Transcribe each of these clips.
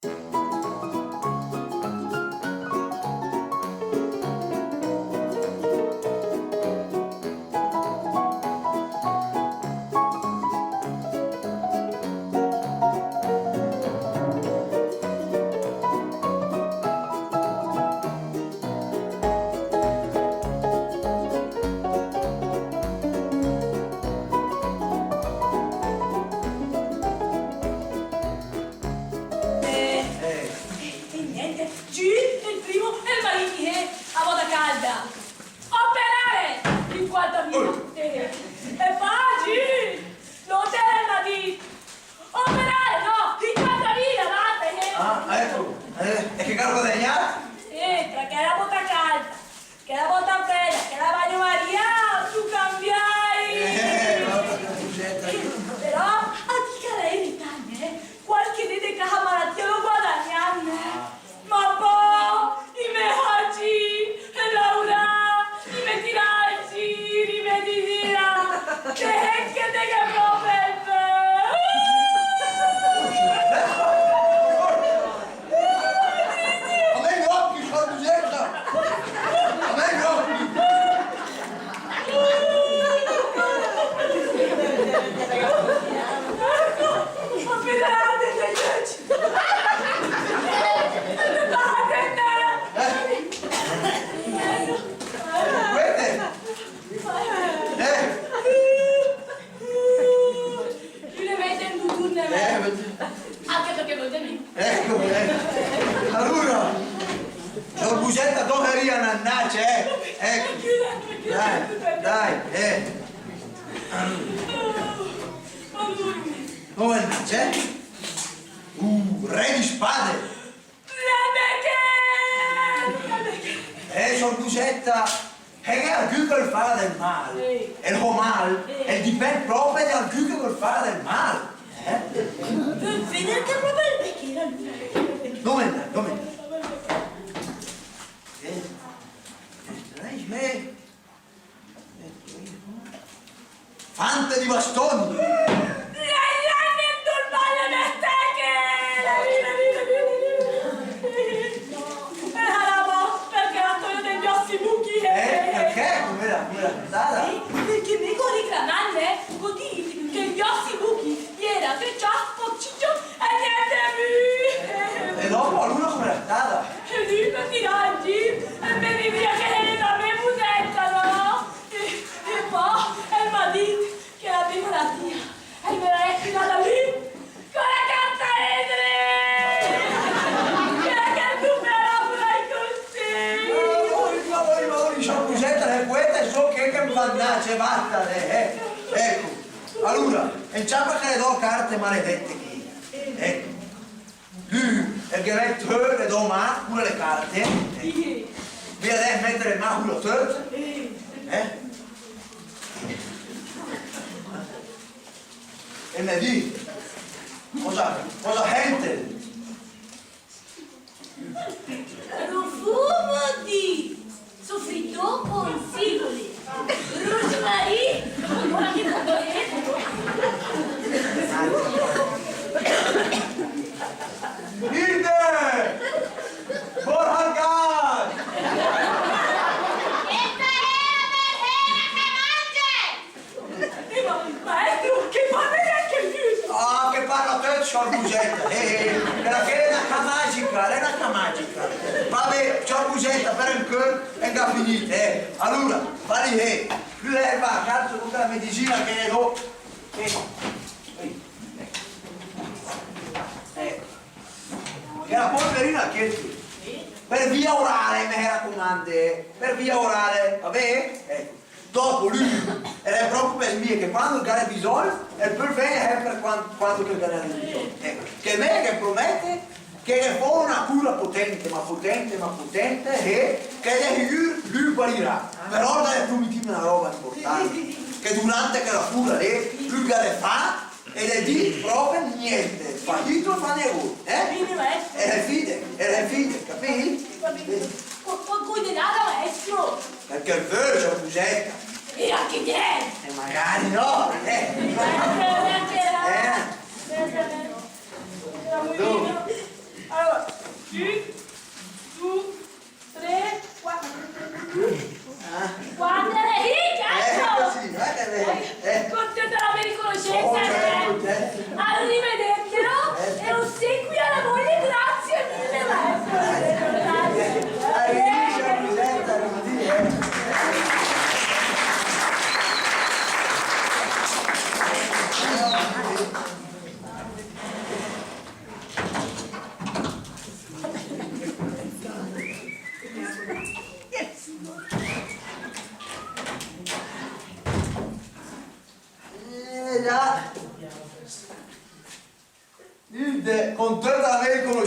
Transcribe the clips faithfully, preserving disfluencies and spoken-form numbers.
Eh, eh, niente. Giü, el primo, el marì, eh, a bota calda. Operare! In quanta via? Eh, eh. E fa, Giü! No te l'è mai dit! Operare, no! In quanta via, basta, eh! Ah, ecco. Eh, e che gh'à guadagnàt? Eh, perché la bota calda. Che la bota freda, che la bagnomaria, tu cambiai! Eh, ma la bota freda. Però, a dì che l'è in Italia, eh, qualchedù de caha malatia l'ó guadagnàt, eh. Ma pò, i me hagì, e laurà, i me tirà in gir, i me disìa, te hét che te gh'ét pròpe el pé. A me i occhi, sciur Busèta! A me i occhi! Eh? Quete? Eh? Piö ne mète, dutùr, ne mète. Eh, ma... Anche perché vol de mé. Ecco, eh. Alura, sciur Busèta, dóma gh'ìa innace, eh. Ecco. Dai, dai, eh. Dóma gh'ìa innace, eh. Uh, re di spade. Eh, sciur Busèta, eh, che alcù che 'l fa del mal, eh, e 'l hó mal, eh, el dipènd pròpe de alcù che 'l fa del mal, eh? Vör vèder che pròpe el becchèl, alura. Dóma 'l dà, dóma 'l dà? Eh, eh, Fante di bastoni! Eh, perché? Come la, come la stada? Sì, perché me go riclamàt, go dìcc che i òss böcc i éra che cià, pò ciccio e niente pü. E dòpo, alura, come la stada? E lü me tiràa in gir e me disìa che éra la me Busèta, no? E, e pò el m'à dìcc che la me malatia, e me la é fidada lü, co la carta edre! Che la carta edre la pöl fà i cöscì! Ma voi, ma voi, ma voi, sciur Busèta, eh, quete só che, che me fa innace, basta, eh, eh. Ecco, alura, e ciapa chèle dò carte maledète chì, ecco. Lü, el ghe mèt sö le dò mà, cura le carte, eh. Ve adèss mèt le mà cura töt, eh. E me dì, cosa, cosa hèntel? Profumo di sofrito con sigole, rosmarin, Hilde! Borja Gas! Questa è la persona che mangia! Eh, ma, maestro, che parla anche lui! Ah, che parla töt, sciur Busèta. Eh, eh, perché l'è öna cà magica, l'è öna cà magica. Va bé, sciur Busèta, per incö, en gh'à finìt, eh. Alura, va lì, eh. Lü el va a cà, con la medisina che l'ó. Eh, eh, eh. Che la polverina che... Per via orale, me racomande, per via orale, va bé? Ecco. Dòpo lü, l'è pròpe per mé che quando gh'à de bisògn, el pöl vègn per quan-, quando che gh'à de bisògn. Ecco. Che me ghe promète che ghe fó öna cura potènte, ma potènte, ma potènte, e che de sigür lü guarirà. Però gh'à de prometìm öna ròba importante, che durante chèla cura lé, lü gh'à de fà e de dì pròpe niènt, fà zìt e fà negót, eh? Bene, maestro. E le fide, e le fide, capìt? Va bene. Qu-, qu-, quant denàr, maestro? Perché el völ, sciur Busèta. E anche niènt. E magari no, eh? Eh, eh, eh, eh. Eh. Dove?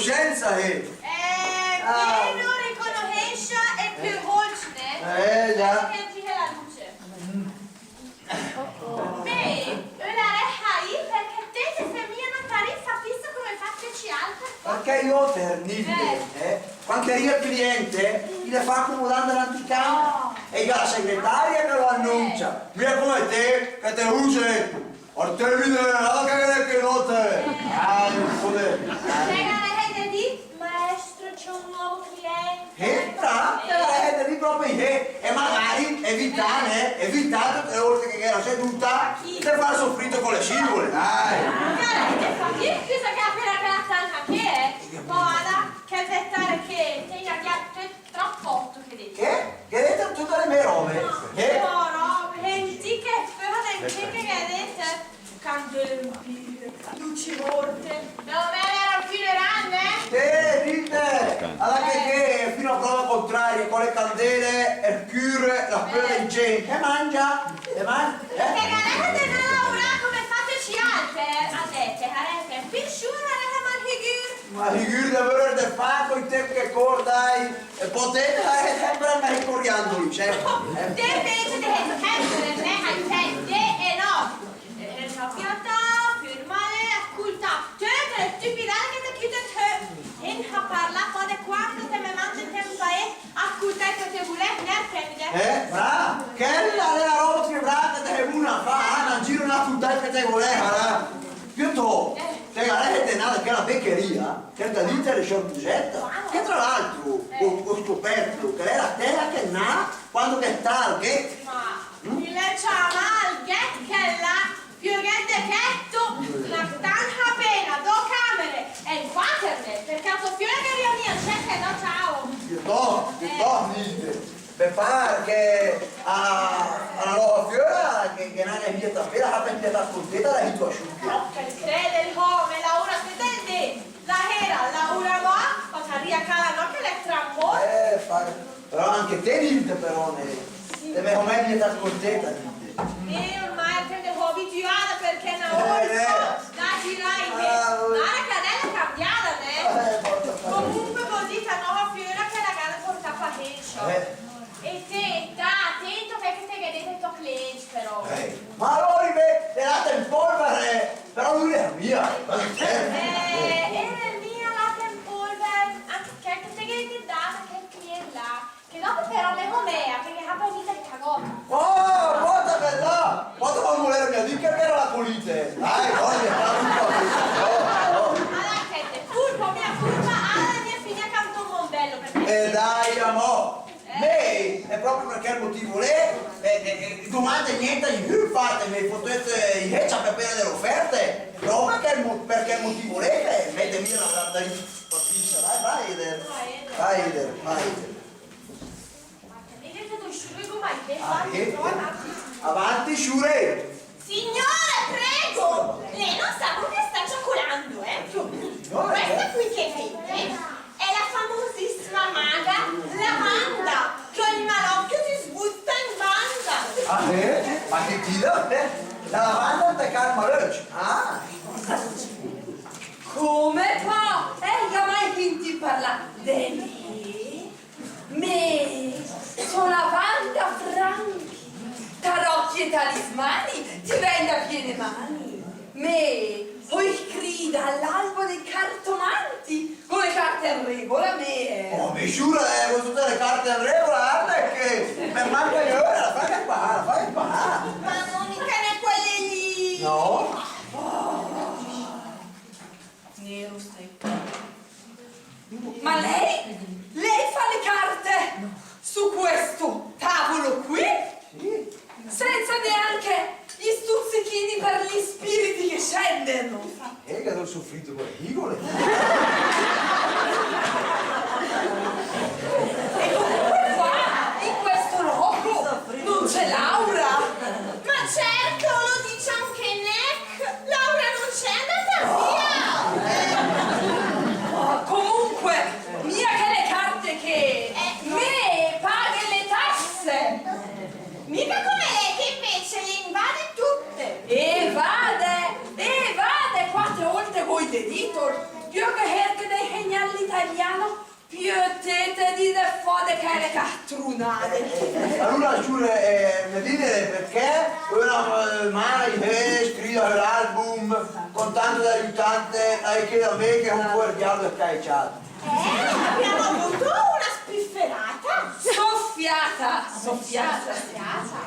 Scienza, eh. Eh, ah. Meno riconoscenza e piö dolce, né? Eh, già. Che gira la luce. Mé, ölarèss a ì perché te te fét mia na tariffa fissa come fà töcc i alter. Perché i óter, Nilde, eh, quand che rìa ol cliente, i la fa acomodà in l'anticamera. E i gh'à la segretaria che lo anuncia. Mia come te, che te use. Artemide, ah, che, che, che note. Ah, joder. Te gh'arèss de dì, maestro, c'è un nuovo cliente. Eh, brava, te gh'arèss de dì pròpe, eh, e magari evità, eh, evità töte le ólte che gh'è la seduta, de fà sofrì con le singole, dai. Cara, te fét mia, scusa, che appena che la stanca che è, pò ada, che aspettare che te gh'abbia Tròp òto, che dite? Che? Che gh'è dét töte le mé ròbe? No, che? No, ròbe, sentì che föra de che che gh'è dét. Candele, luci morte. No, ma era un funeral, né? Eh, dite! Alura che, che fino a prova contraria, con le candele, el cür, la spöla incens, e mangia, e mangia, eh? E te gh'arèss de 'ndà a laurà come fét i alter, eh? Adèss, arèss, pì sciura, arèss a mal sigür. Ma sigür de vörer de fà coi temp che cór, dai. E pò te, eh, sèmper a mès coriandoli, cioè, eh. Te invece te sét sèmper a mès, cioè, te e no. Eh, eh, só fià a tà, fermà lé, ascoltà töte le stüpidade che te cüntet sö. Sensa parlà pò de quando te me mandet in paés a ascoltà i pötégole, né, Artemide? Eh, brava! Chèla l'è la ròba piö brava che te gh'ét mai fà, ah, 'ndà in gir a ascoltà i pötégole, ah. Piötòst, eh, te gh'arèss de 'ndà de chèla becheria, che gh'è dét ol sciur Busetta, che tra l'altro, eh, ó, ó scopert che l'è la tèra che 'ndà quando che 'l sta al ghet. Ma, mm? I l'è ciamà al ghet chèl là, piö ghet de chèsto, na stanza apéna, dò camere, e 'n quater, perché a sò fiöla che rìa mia, cioè, no, ciao. Piötòst, eh, piötòst, dite. Me par che a, a la nòva fiöla, che, che n'è mia tat bèla, la sta mia tat contenta de la situassiù. No, che crèdet, hòm, laura töt ol dé, la sera laura amò, pò la rìa a cà la nòt che l'è tramòrt. Eh, fa-, però anche te, Nilde, però, né, sì, te me só mia tat contenta, Nilde. Eh, ormai te ne só abitüada, perché na ólta, eh, la girài, ah, ara che adèss l'è cambiada, né? Eh, porca. Comunque, völ dì, la nòva fiöla che la gh'à de portà pasensa. Eh. E te, sta atento, perché te gh'ét dét i tò clients, però. Eh, ma alura, beh, l'è latte in polvere, però lü l'è mia. Eh, l'è mia latte in polvere, anche che te gh'ét dét a chèl client là, che dòpo però me só mia, perché ha pò mia ol cagòt. Oh, guarda che là, guarda come l'era mia, dì che l'era la colite. Dai, voglio fare un po'. Oh, oh. Alura, sènt, colpa mia, colpa, ara l'è mia figlia che ha avuto un mombello, perché... Eh, dai, amò. Mé, l'è pròpe per chèl motiv lé, eh, eh, eh, domande niente, infat, me fotét, eh, i ciape apéna de le oferte, pròpe per chèl mo-, per chèl motiv lé, che mète mia la, la, la, dai, dai, Eder, dai, Eder, dai, Eder. Ah, eh? Avanti, sciure! Signore, prego! Lei non sa con chi sta ciacolando, eh? Signore, eh? Questa qui che vede è la famosissima maga Lavanda, che ogni malocchio ti sbutta in banda. Ah, eh? Ma che tira, eh? La lavanda te calma l'öcc. Ah! Come fa? Eh, gh'à mai sentìt parlà de mé? Mé só Lavanda Franchi, tarocchi e talismani ti vènd a piene mani. Mé só iscrida a l'albo dei cartomanti, co le carte in regola, mé, eh. Oh, mé sciura, eh, co töte le carte in regola, arda che me manca i öre, la fà che qua, la fà che qua. Ma no, mica ne quelle lì. No? Oh. Nero, stai qua. Ma lei? Lei fa le carte su questo tavolo qui? Sì. Senza neanche gli stuzzichini per gli spiriti che scendono. Eh, che ho soffrito con le regole. E comunque qua, in questo loco, non c'è Laura. Ma certo, lo dice anche Nick. Laura non c'è, è andata via! Oh, comunque, mia che le carte che... Eh, no. Mé paghe le tasse! Mica come lei che invece le invade tutte! Evade! Evade quater ólte coi dedì! Che strunade. Eh, eh, alura, sciure, eh, me dìghe perché una, eh, mare, eh, scrive l'album con tante aiutante, e che da me che un po' il diavolo è scaiciato. Eh, abbiamo avuto una spifferata. Soffiata, soffiata. Soffiata.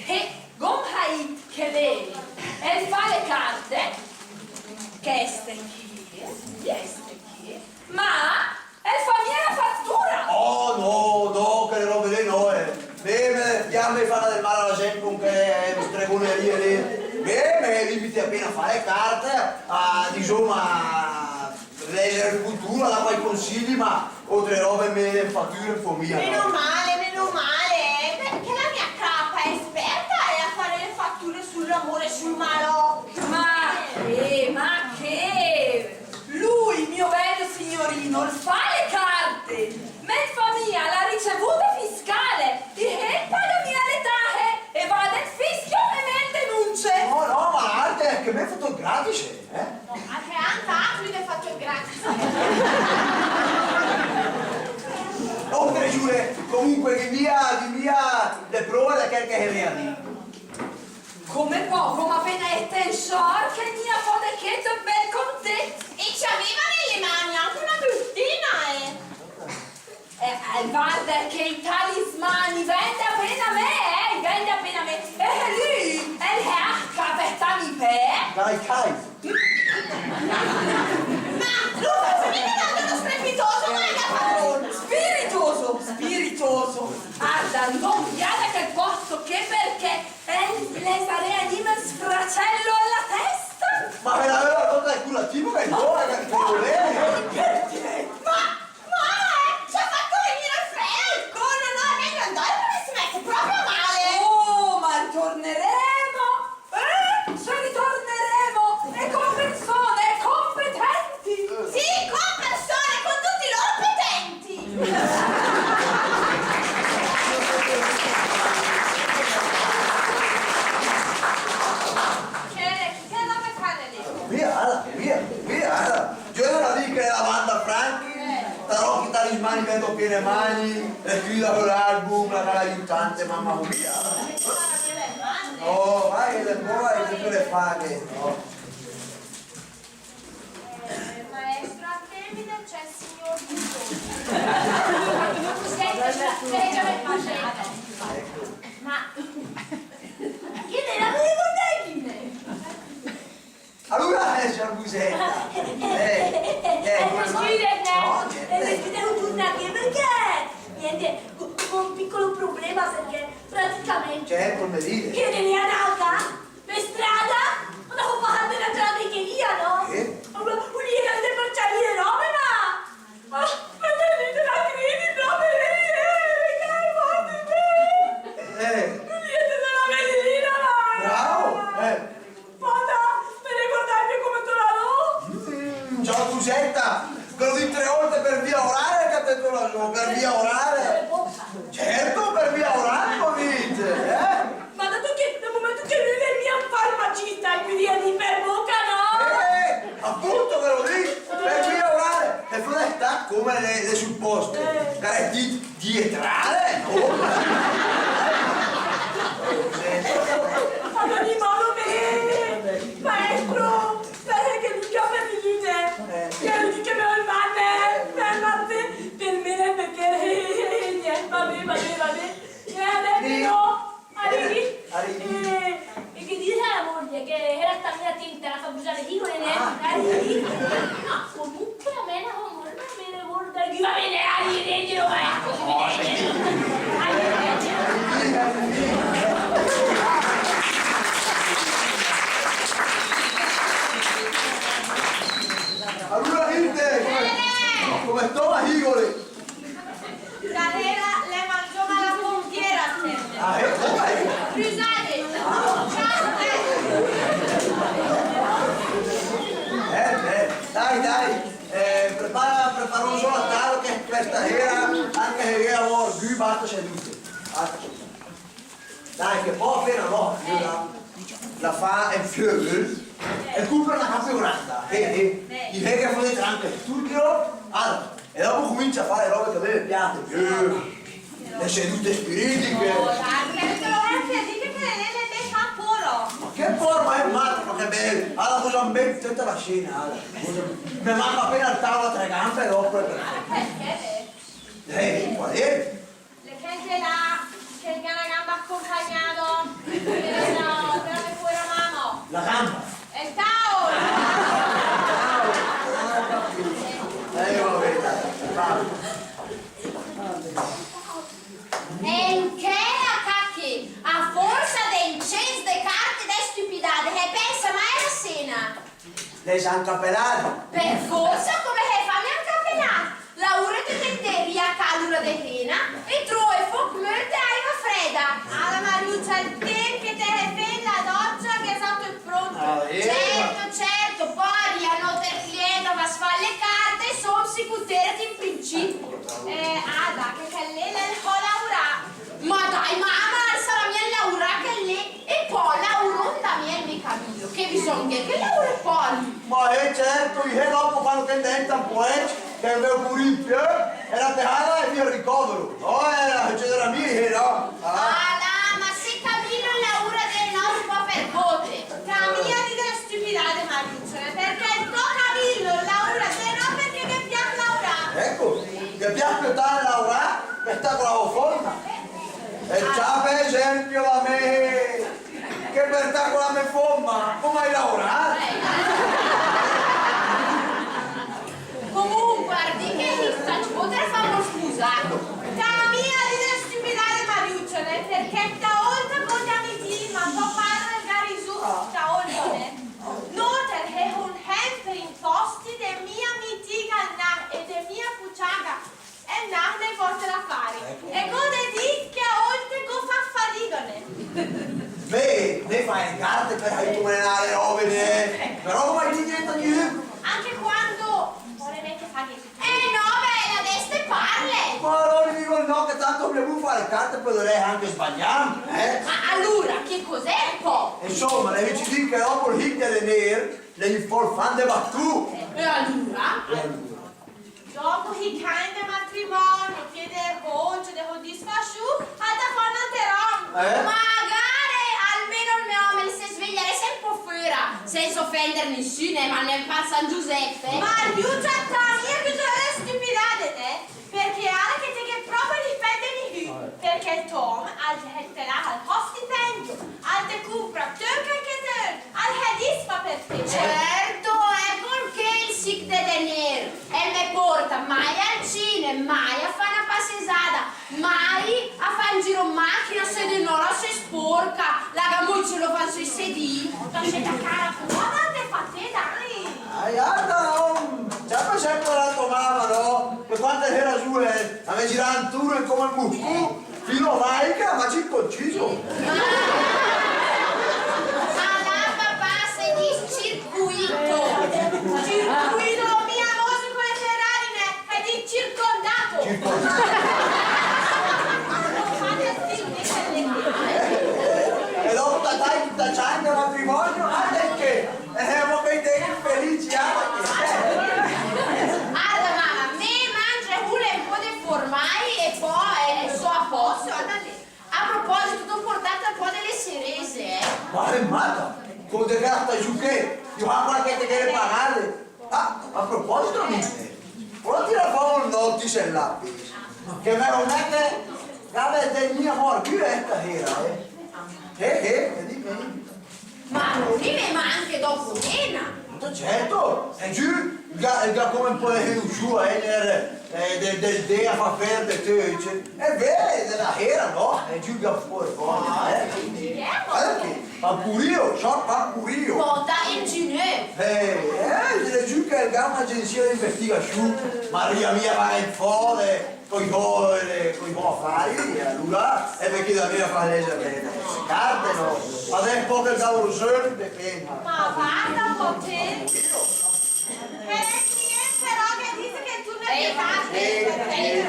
E gh'óm haìt che lé el fa le carte, chèste chì, chèste chì, ma el fa mia la fattura! Oh, no, no, chèle robe lé no, eh. Mé, mé, mé, mé fà del mal a la gent con chèle, eh, stregonerie lé. Mé, mé, mé limite apéna a fà le carte, a, disoma, lègere el futuro, a dà quai consigli, ma ótre robe mé, le fature, fó mia, no. Meno male, meno male, eh, perché la mia capa è esperta e a fare le fatture sull'amore e sul malò. Ma che, ma che? Lui, mio bel signorino, el fa le carte, ma el fa mia la ricevuta fiscale, e el paga mia le tahe, e va del fischio e me denunce. No, no, ma Arte, che mé fó tüt gratis, eh? No, anche Anta, quindi ha fatto il gratis. Oh, te giure, comunque, gh'ì mia, gh'ì mia de pröve de chèl che gh'è mia dì. Come poco, ma apéna e tensiù, che mia pò de che, bel contét. E ci aveva nelle mani anche una bustina, eh. Eh, eh, varda che i talismani i vènd apéna mé, eh, i vènd apéna mé. E lü, el è a capettà i pè. Dai, Kai. Ma non faccio mica tanto lo strepitoso, ma è da padrone. Spiritoso, spiritoso. Varda, no, varda che posto che, perché el le sarèa gnì 'n sfracello alla testa. Ma ve l'aveva tolta dal cul, tipo che no, che voleva. Perché? Ma Ma, eh, ci ha fatto venire il freddo! No, no, è meglio andare perché si mette proprio male! Oh, ma torneremo! Eh? Ci ritorneremo! E con persone competenti! Sì, con persone, con tutti i loro potenti! Che, che robe fate lì? Via, via, via! Gh'è de dì che la banda Franchi, tarocchi, talismani, vènd apéna i mani, e scrive l'album, la, la aiutante, mamma mia. Oh, vai, le poi, che te le faghe, no? Eh, maestro, a tèmine c'è il signor Busoni. Senta, senta, senta, ma che ne la me ricordai di me? Alura, eh, signor Busetta. Eh, eh, eh, ma scusi, eh, no, niente. Eh, scusi, un turno che perché? Niente, con, con un piccolo problema, perché praticamente... Certo, me dica. Che ne la daga, per strada, una ho fatto una trabecheria, no? Sì. Allora, un lì che per ciarire robe, ma Ah, ma te dite la crisi, proprio lì, eh, che fate te? Eh. Niente, non la vedi lì, dai. Bravo, eh. Pota, te ricordi come te la do? Mm, ciao, Giusetta, te l'ó dì tre ólte per via orale che te la do, per via orale. Per bocca. Certo, per via orale, come dice, eh? Ma dato che, dal momento che lü l'è mia un farmacista, e quindi l'è per bocca, no? Eh, appunto, ve l'ó dì, per via orale. E fó de stà come le, le supposte. Eh. Che l'è di, dietrale, no? Ma in ogni modo, beh, maestro, speri che lü per lü, eh. Che lü che me lo manda, me lo manda, per me, perché, eh, niente, va bene, va bene, va bene. Eh, adesso no. Arrivi? Arrivi. Eh, e che dice la moglie? Che era stata mia attenta a far bruciare Igor, né? Ah. Arrivi? Ah, comunque a me la moglie non me ne vuol dare. Va bene, arrivederci, lo vai. Arrivederci. Alura, gente, come, come sta Igor? Stasera le mangiamo alla pompiera, stasera. Ah, eh, come? Scusate. Ciao, eh. Eh, eh, dai, dai. Eh, prepara, prepara un solo a tavola che per stasera, anche se io lavoro, basta sedute. Basta sedute. Dai, che pò apena no, la, la fa en fiöl, e compra una cà piö granda, vedi? I vedi che fa tranquillo, studio, allora, e dopo comincia a fare robe che a me me piace, piö. Le sedute spiritiche. Oh, dai, perché lo grazie a Dio che le, le, le fa poro. Ma che poro, ma è matta, ma che bella. Ala, cosa me töta la scena, ala. Me manca apena el taol a tre gambe e dopo l'è perfeta. Ma perché? Eh, qual è? Le chèl de là, che el gh'ha na gamba accompagnada, che l'è la, de la me povera mama. La gamba? El taol! Ah, el taol. Ah, ho capito. Eh, va bene, dai, va. E 'nchè la cacche, a forsa de incens, de carte, de stüpidade, e pènsa mai a la sena. L'è già 'ncapelada. Per forsa, come che fà a 'ncapelà? Laùre töt intèr a càlura de hena e tröe fóch mölt e aiva frèda. Ala, Mariuccia, al tép che te hé fét la dòcia, che l'è già töt prónt. Ah, eh. Certo, certo, pò a nóter cliènta va a fà le carte, sóm sicür che te hé in principio. Eh, Ada, che chèl lé l'è 'n cò a laurà. Ma dai, mama, al sarà mia 'n laurà chèl lé? E pò, laurà 'nda mia 'l me Camillo, che bisògn gh'è che 'l laure pò lü? Ma eh, certo, e dopo quando che 'n deènta 'n pò ècc, che 'n vèu purì 'n piö, e la tehada l'è mia 'n ricovero. No, eh, la sucederà mia, eh, no? Ah. Ala, ma se Camillo 'l laura de nòtt, pò per bóte. Camìa dì dele stüpidade, Mariuccia, perché ol tò Camillo 'l laura de nòtt perché ghe pias laurà. Ecco, ghe pias piö tant laurà che stà co la fómna. E cià, per esempio, la me, che per stà co la me fómna, come ai laurà? Comunque, ardì che i sta, ci potrà fà uno scusato. Camìa dì dele stüpidade, Mariuccia, perché sta ólta con i amici, ma tò pare el gh'ha risù, sta ólta, né? Nóter hóm hèmper in pòst de mia mitigà 'l nas e de mia puciàga. E 'l nas ne pòrta l'afari. Ecco. E gh'ó de dì che a ólte gh'ó fat fadiga, né. Beh, me fà le carte per aiütàm a 'ndà le ròbe, né. Però come ti diventa di... Anche quando vöre mé che faghe. Eh no, bèla, adès te parle. Ma alura dighe no, che tant me pöl fà le carte, pödré anche sbagliàm, eh? Ma alura, che cos'è pò? Insoma, l'è invece dì che dopo 'l hìch de denér, l'è fò 'l fà 'n de batù. E alura? E alura? Dopo hìch agn de matrimòni, pié de hócia, de sodisfasiù, al ta fà 'n óter òm. Eh? Magare, almeno 'l me òm el se svegliarèss ü pó föra, sènsa ofènder nissü, ma nèanca per San Giuseppe. Mariuccia, ta mia che dì dele stüpidade, né? Perché ara che te gh'é pròpe de difèndete, perché ol tò òm al te dà ol tò stipendio, al te cómpra töt chèl che te ölet, al hèdisfa per te. Certo, èco perché 'l hìch de denér el me pòrta mai al cine, mai a fà 'na passejada, mai a fà 'n giro 'n machina, se de no la se spórca, la gh'à amò ol celofan söi sedì. Tacèta cara, pröa a fà te, dai. Ai, arda, òm, già me sènto la tò mama, no? Che quando l'era giuven, la me giràa 'nturen come 'n muscù. Fino a mai che la m'à circonciso. Alà, papà, se dis circuito. Circuito, mia, mo, come Ferrari, né, e dis circondato. Circondato. E dopo ta, ta, ta, ta, ta, matrimonio, ah, perché? Eh, ma che te infelici, ah, ma che... Arda, mama, me mange hule ü pó de formài e pò, eh, só a pòst, arda lé. A proposito, t'ó portàt ü pó de le cerese, eh. Ma che mata? Come te gasta giù che? Io, ma qualche te che le pagate? Ah, a proposito, amiche, pröa a tirà fò ol notis e 'l lapis. Che vèu mé che gh'àve de mia mòrt piö stasera, eh? Eh, eh, e dì, e dì. Ma no, dì me, ma anche dopo cena? Ma certo, e giü, ga, ga come un po' de sciua, eh, eh, de, de, de a fà fèrde töcc. E beh, de la sera, no? E giü ga fuori, no? Eh? Perché? Ma pur'io, so, ma pur'io. Pota e giü, eh? Eh, eh, e giü che gh'à un'agenzia de investigassiù, Maria mia, va in fode. Coi bo-, eh, coi bo afari, e alura, eh, perché da me a fà lèger le, le carte, no? Ma adès pò che gh'ó 'l sòl, dipènd. Ma varda un pó te. Eh, sì, eh, però che dise che tu ne... Eh, eh, eh.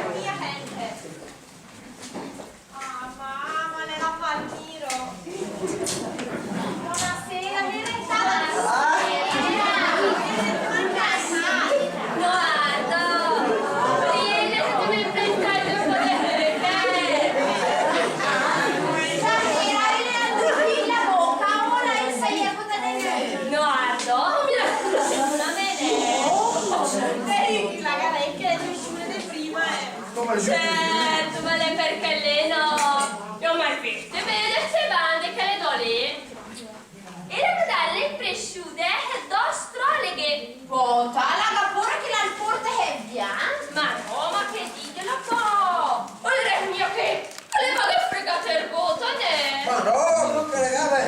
Ah, mama, l'era Palmiro. Buonasera, vieni in sala. Ah. Vieni in sala. Guarda, vieni che ti mi pensavi un po' di... Certo, ma l'è perché lé no. Io mai visto, e beh, de ste bande che le do lì. Era che dà l'impressiù de dò stròleghe. Pòta, la gh'à pura che la 'l pórte via? Ma no, ma che dìghela pò? Ol re mio che, che le vaga fregàt ergót, nè? Ma no, no che le gave.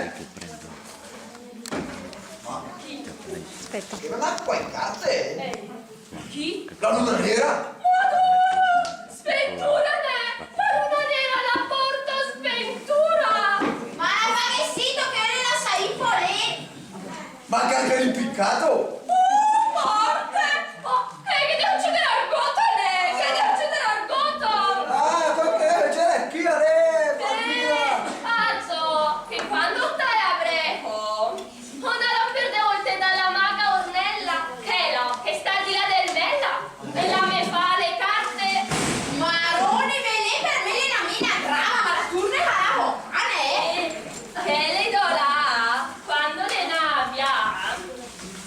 Aspetta. Che me manca qua in carte? Eh. Chi? La luna nera? Madóna! Sventura, nè! La luna nera la pórta sventura! Ma la vaghe sito che öle lassà i polé! Ma che anche l'impiccato? Oh, morte! Oh, eh, che devo accedere al voto, nè? Che devo accedere al voto! Ah, perché c'è chi la re, Palmira? Eh, azo, che quando te la breco, Onda la perde oltre dalla maga Ornella, chèla che sta al di là del Mèla, e la me fa le carte. Marone, belé, per me l'è na mena grava, ma la turne a lavà, nè? Eh, che le do là, quando le n'à via,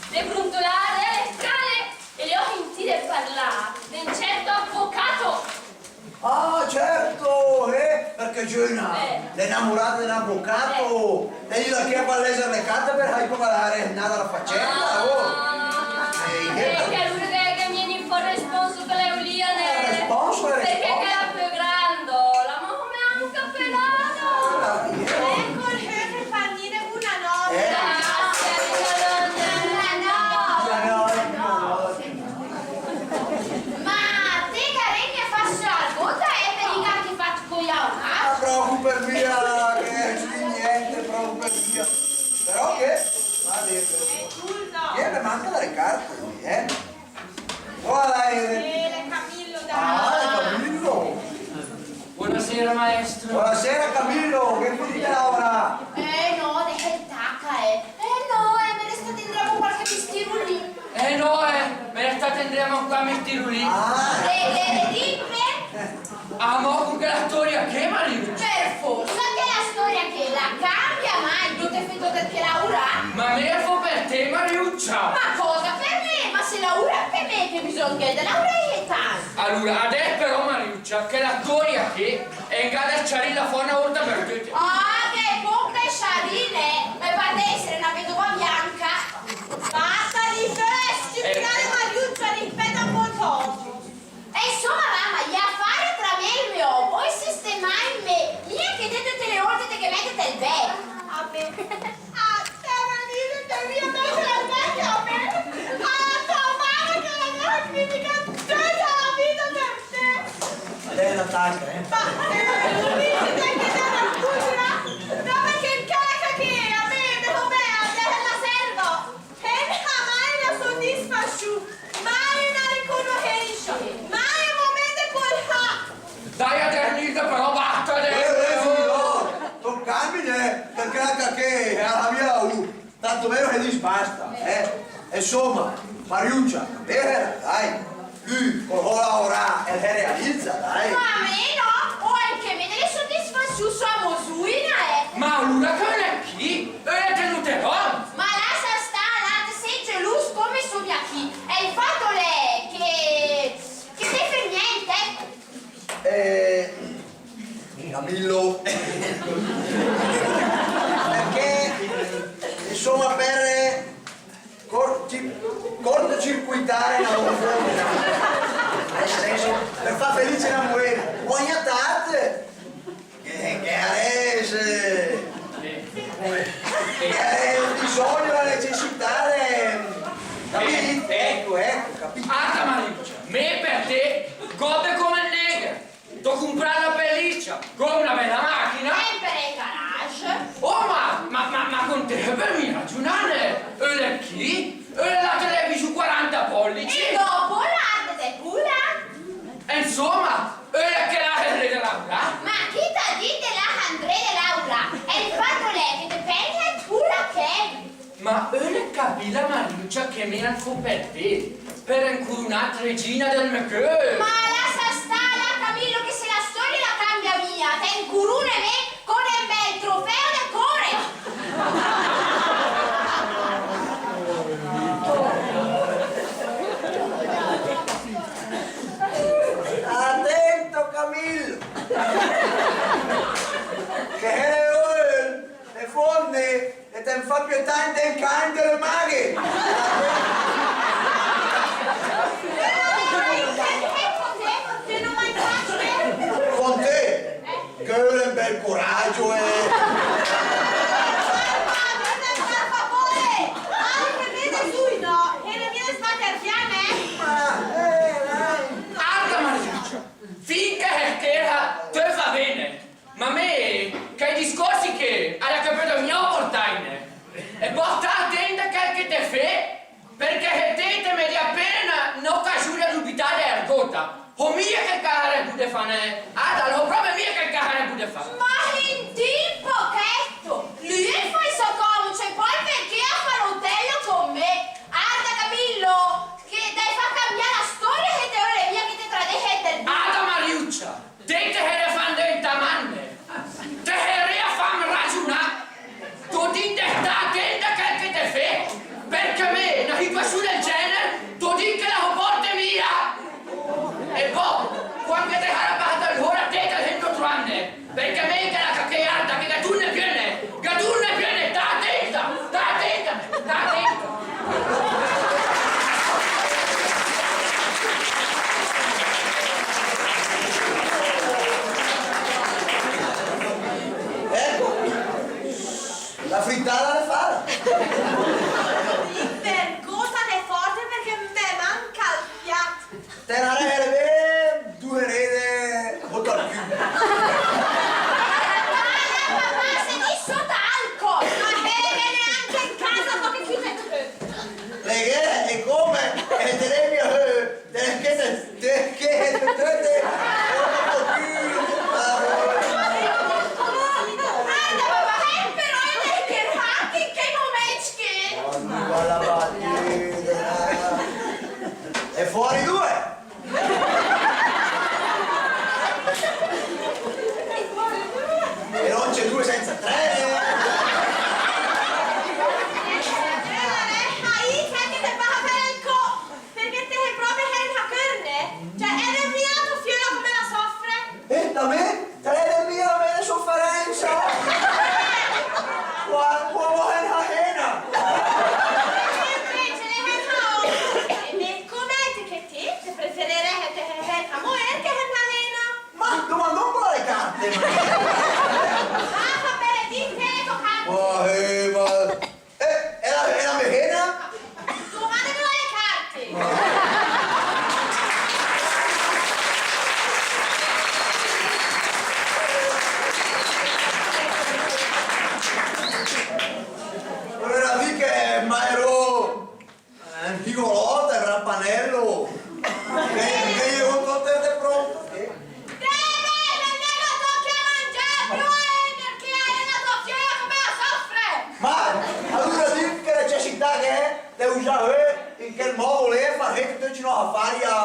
le bruntolà le scale e le ho sentite parlà d'un certo avvocato. Ah, certo, eh, perché Gina l'è inamorada de un avvocato, e io da che a palese le carte per hai come la è nata la faccenda, oh. Ah, eh, che alura che mi è fò responso che le uliane. Eh, responso, eh, perché responso. Che la più grando, la mo come anche pelata. Ah, io. Ecco il pane, buonanotte. Eh. Grazie, buonanotte. Buonanotte. Buonanotte. Ma te, Carèn, gh'ét fat argót, eh, per i gh'ét fat coi aurà? Ah, preòcupe mia, che di niente, preòcupe mia. Però che, va bene. Eh, scusa. Che me manca le carte, eh. Voilà, eh. Eh, l'è Camillo, dai. Ah, l'è Camillo. Buonasera, maestro. Buonasera, Camillo, che finita la aurà? Eh, no, dèha, taca, eh. Eh no, eh, me resta de 'ndré a fà qualche mistirulì. Eh no, eh, me resta de 'ndré a fà qualche mistirulì. Ah. E, e, e dì, eh? Ah, ma con chèla storia ché, Mariuccia? Per forsa, chèla storia ché la cambia mai, gh'ét fat töt chèl laurà. Ma me la fó per te, Mariuccia. Ma cosa per me? Ma se laura per me, che bisògn gh'è de laurà e tant. Alura, adès però, Mariuccia, chèla storia ché, e gh'à de ciarìla fò na ólta per töte. Ah, che póch de ciarì, nè? Me par de èsare na vedova bianca. Basta dì, però, stüpidade, Mariuccia, rispèta un pó 'l tò òm. E insoma, mama, i afare tra me e 'l me òm, i sistemàe me, mia che te töte le ólte te ghe mètet ol bèch. Ah, te me diset che mia mète ol bèch a me? Ah, tò mama che la m'à criticàt töta la vita per te. Adès la taca, eh. Ma, eh, te diset che te la cultura? No, perché in casa che a me, me come a te la serva. E mai na sodisfassiù, mai na riconoscensa, mai un momènt de colpà. Dai, Adernilda, però basta, eh, eh, sì, no, tò càmbie, eh, perché anca ché a la mia, uh, tanto meno che dis basta, eh. Insoma, Mariuccia, vera, dai. Lü, col sò laurà, el se realiza, dai. Ma a me no, ó anche me de le sodisfassiù sò a mo süina, eh. Ma alura che ölet chì? Ölet tenüte dóma? Ma lassa stà, là, te sé gelus come só mia chì. E 'l fat l'è che, che te fét niente. Eh, Camillo. Perché, insoma, per cor-, ci-, cortocircuitare la loro femmena. Nel senso, per far felice la mujer. Ogni tat, che, che avesse, che avesse bisogno, la necessità, eh, capito? Ecco, ecco, capito? Alta, Mariuccia, me per te, gode come neghe. T'ó compràt la pelliccia, come una bèla machina. Sèmper in garage. Oh, ma, ma, ma, ma con te per mia ragiunà, nè? Ölet chì? Ölet la televisiù quaranta pollici? E dopo l'arte de pula. Insoma, ölet che la 'ndré de laurà? Ma chi t'à dit de la 'ndré de laurà? E 'l fat l'è che te pènset pura chèl. Ma ölet capìla, Mariuccia, che me la fó per te, per incurunàt regina del me cör? Ma lassa stà là, Camillo, che se la storia la cambia mia, te incurune me con el bèl trofeo de core! A te Te cante le maghe! Con te! Che l'è un bel coragio, eh! Arda, Mariuccia, finché se schersa, te fa bene. Ma me, chèi discorsi ché, a l'à capéde mia portàine. E pò sta atènta a chèl che te fé, perché se te, te me dé apéna na ocasiù de dubità de ergóta, só mia chèl che sarèss bù de fà, né? Ah, só pròpe mia chèl che sarèss bù de fà. Ma sentì ü pochetto, lü el fa i sò còmcc, pò perché a fa l'otello con me? Arda, Camillo, che te fé cambià la storia, che te ölet mia che te tradèsset del... Arda, Mariuccia, te te sét de fàm deentà mane, te sét de fàm ragiunà, t'ó dìcc de stà atènta a chèl che te fé, perché me, na situassiù del gèner, t'ó dìcc che la sopórte mia. E pò, quand che te saràt passàt l'óra, te te sét de truvàm, né? Perché me, che la cacà arda, che gh'ó turnàt piö, né? Gh'ó turnàt piö, né? Sta atènta, sta atènta, sta atènta. Èco, la fritada l'è fada. Vergóta de fórte perché me manca ol fiàt. Te n'arèset bé du rede sóta al cül. Ma papà, se dis sóta al cül, ma se le gh'è neanche in casa, pò che chiude tu. Le gh'è, e come? E te le mia, eh, te che te, te che te, te, te, sóta al cül. Arda, papà, eh, però el schersa anche in chèi momèncc ché. Ma la batida. E fò due! E non c'è due senza tre! Ai, sai che te fa per el co-, perché te sét pròpe sènsa cör, né? Cioè, e l'è mia tò fiöla come la sofre? Eh, da me? Te l'è mia la mé soferensa? Qua, qua, qua, eh, eh. E invece le sét, e me, come te che te, te prefererèset che te sét a moér che sét na réna? Ma domandóm co le carte, ma... Ah, fa per dì te le tò carte. Ma, eh, ma, eh, e la, e la mé réna? Domande co le carte. Alura, dì che, ma ero Eh, un gigolò, un rapanèl. Che, che gh'ó töt de prònt. Te, te, te, te, te tochet a mangià, piö, eh, perché la tò fiöla come la sofre! Ma, alura dì che necessità gh'è de usà, eh, in chèl modo lé, fà che te tochin i afari a,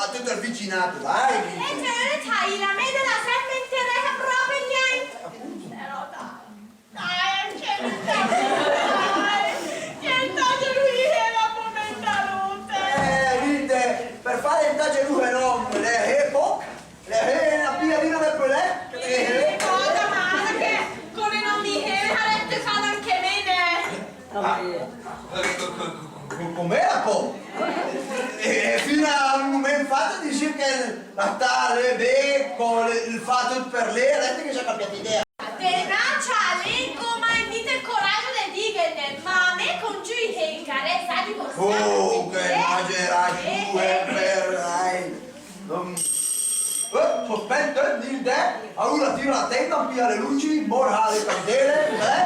a töt ol visinàt, dai! E te, te, la mé de la sènsa interèsa pròpe gnanca. Però dai. Dai, anche mi, dai. Che taglia lui la pomenta rote. Eh, vide, per fare il taglio lui no, le è poc, le è una piadina del pelè, che te Sì, cosa male che come non mi deve sareste fare anche me, né? Ah, eh, co-, co-, co-, com'era po? E, e fino al momènt fat disìe che la sta lé bé, co le, el fa töt per lé, adès che s'è cambiàt idea. Denàcc a lé, come gh'ét mia el coragio de dìghel, ma a me con giü i dé, che a resta di... Oh, che magerà, eh, eh, per, dai. Eh, sospèta, eh, dì, eh. Alura tira la tenda, pìa le lüci, mórsa le candele, eh? Eh?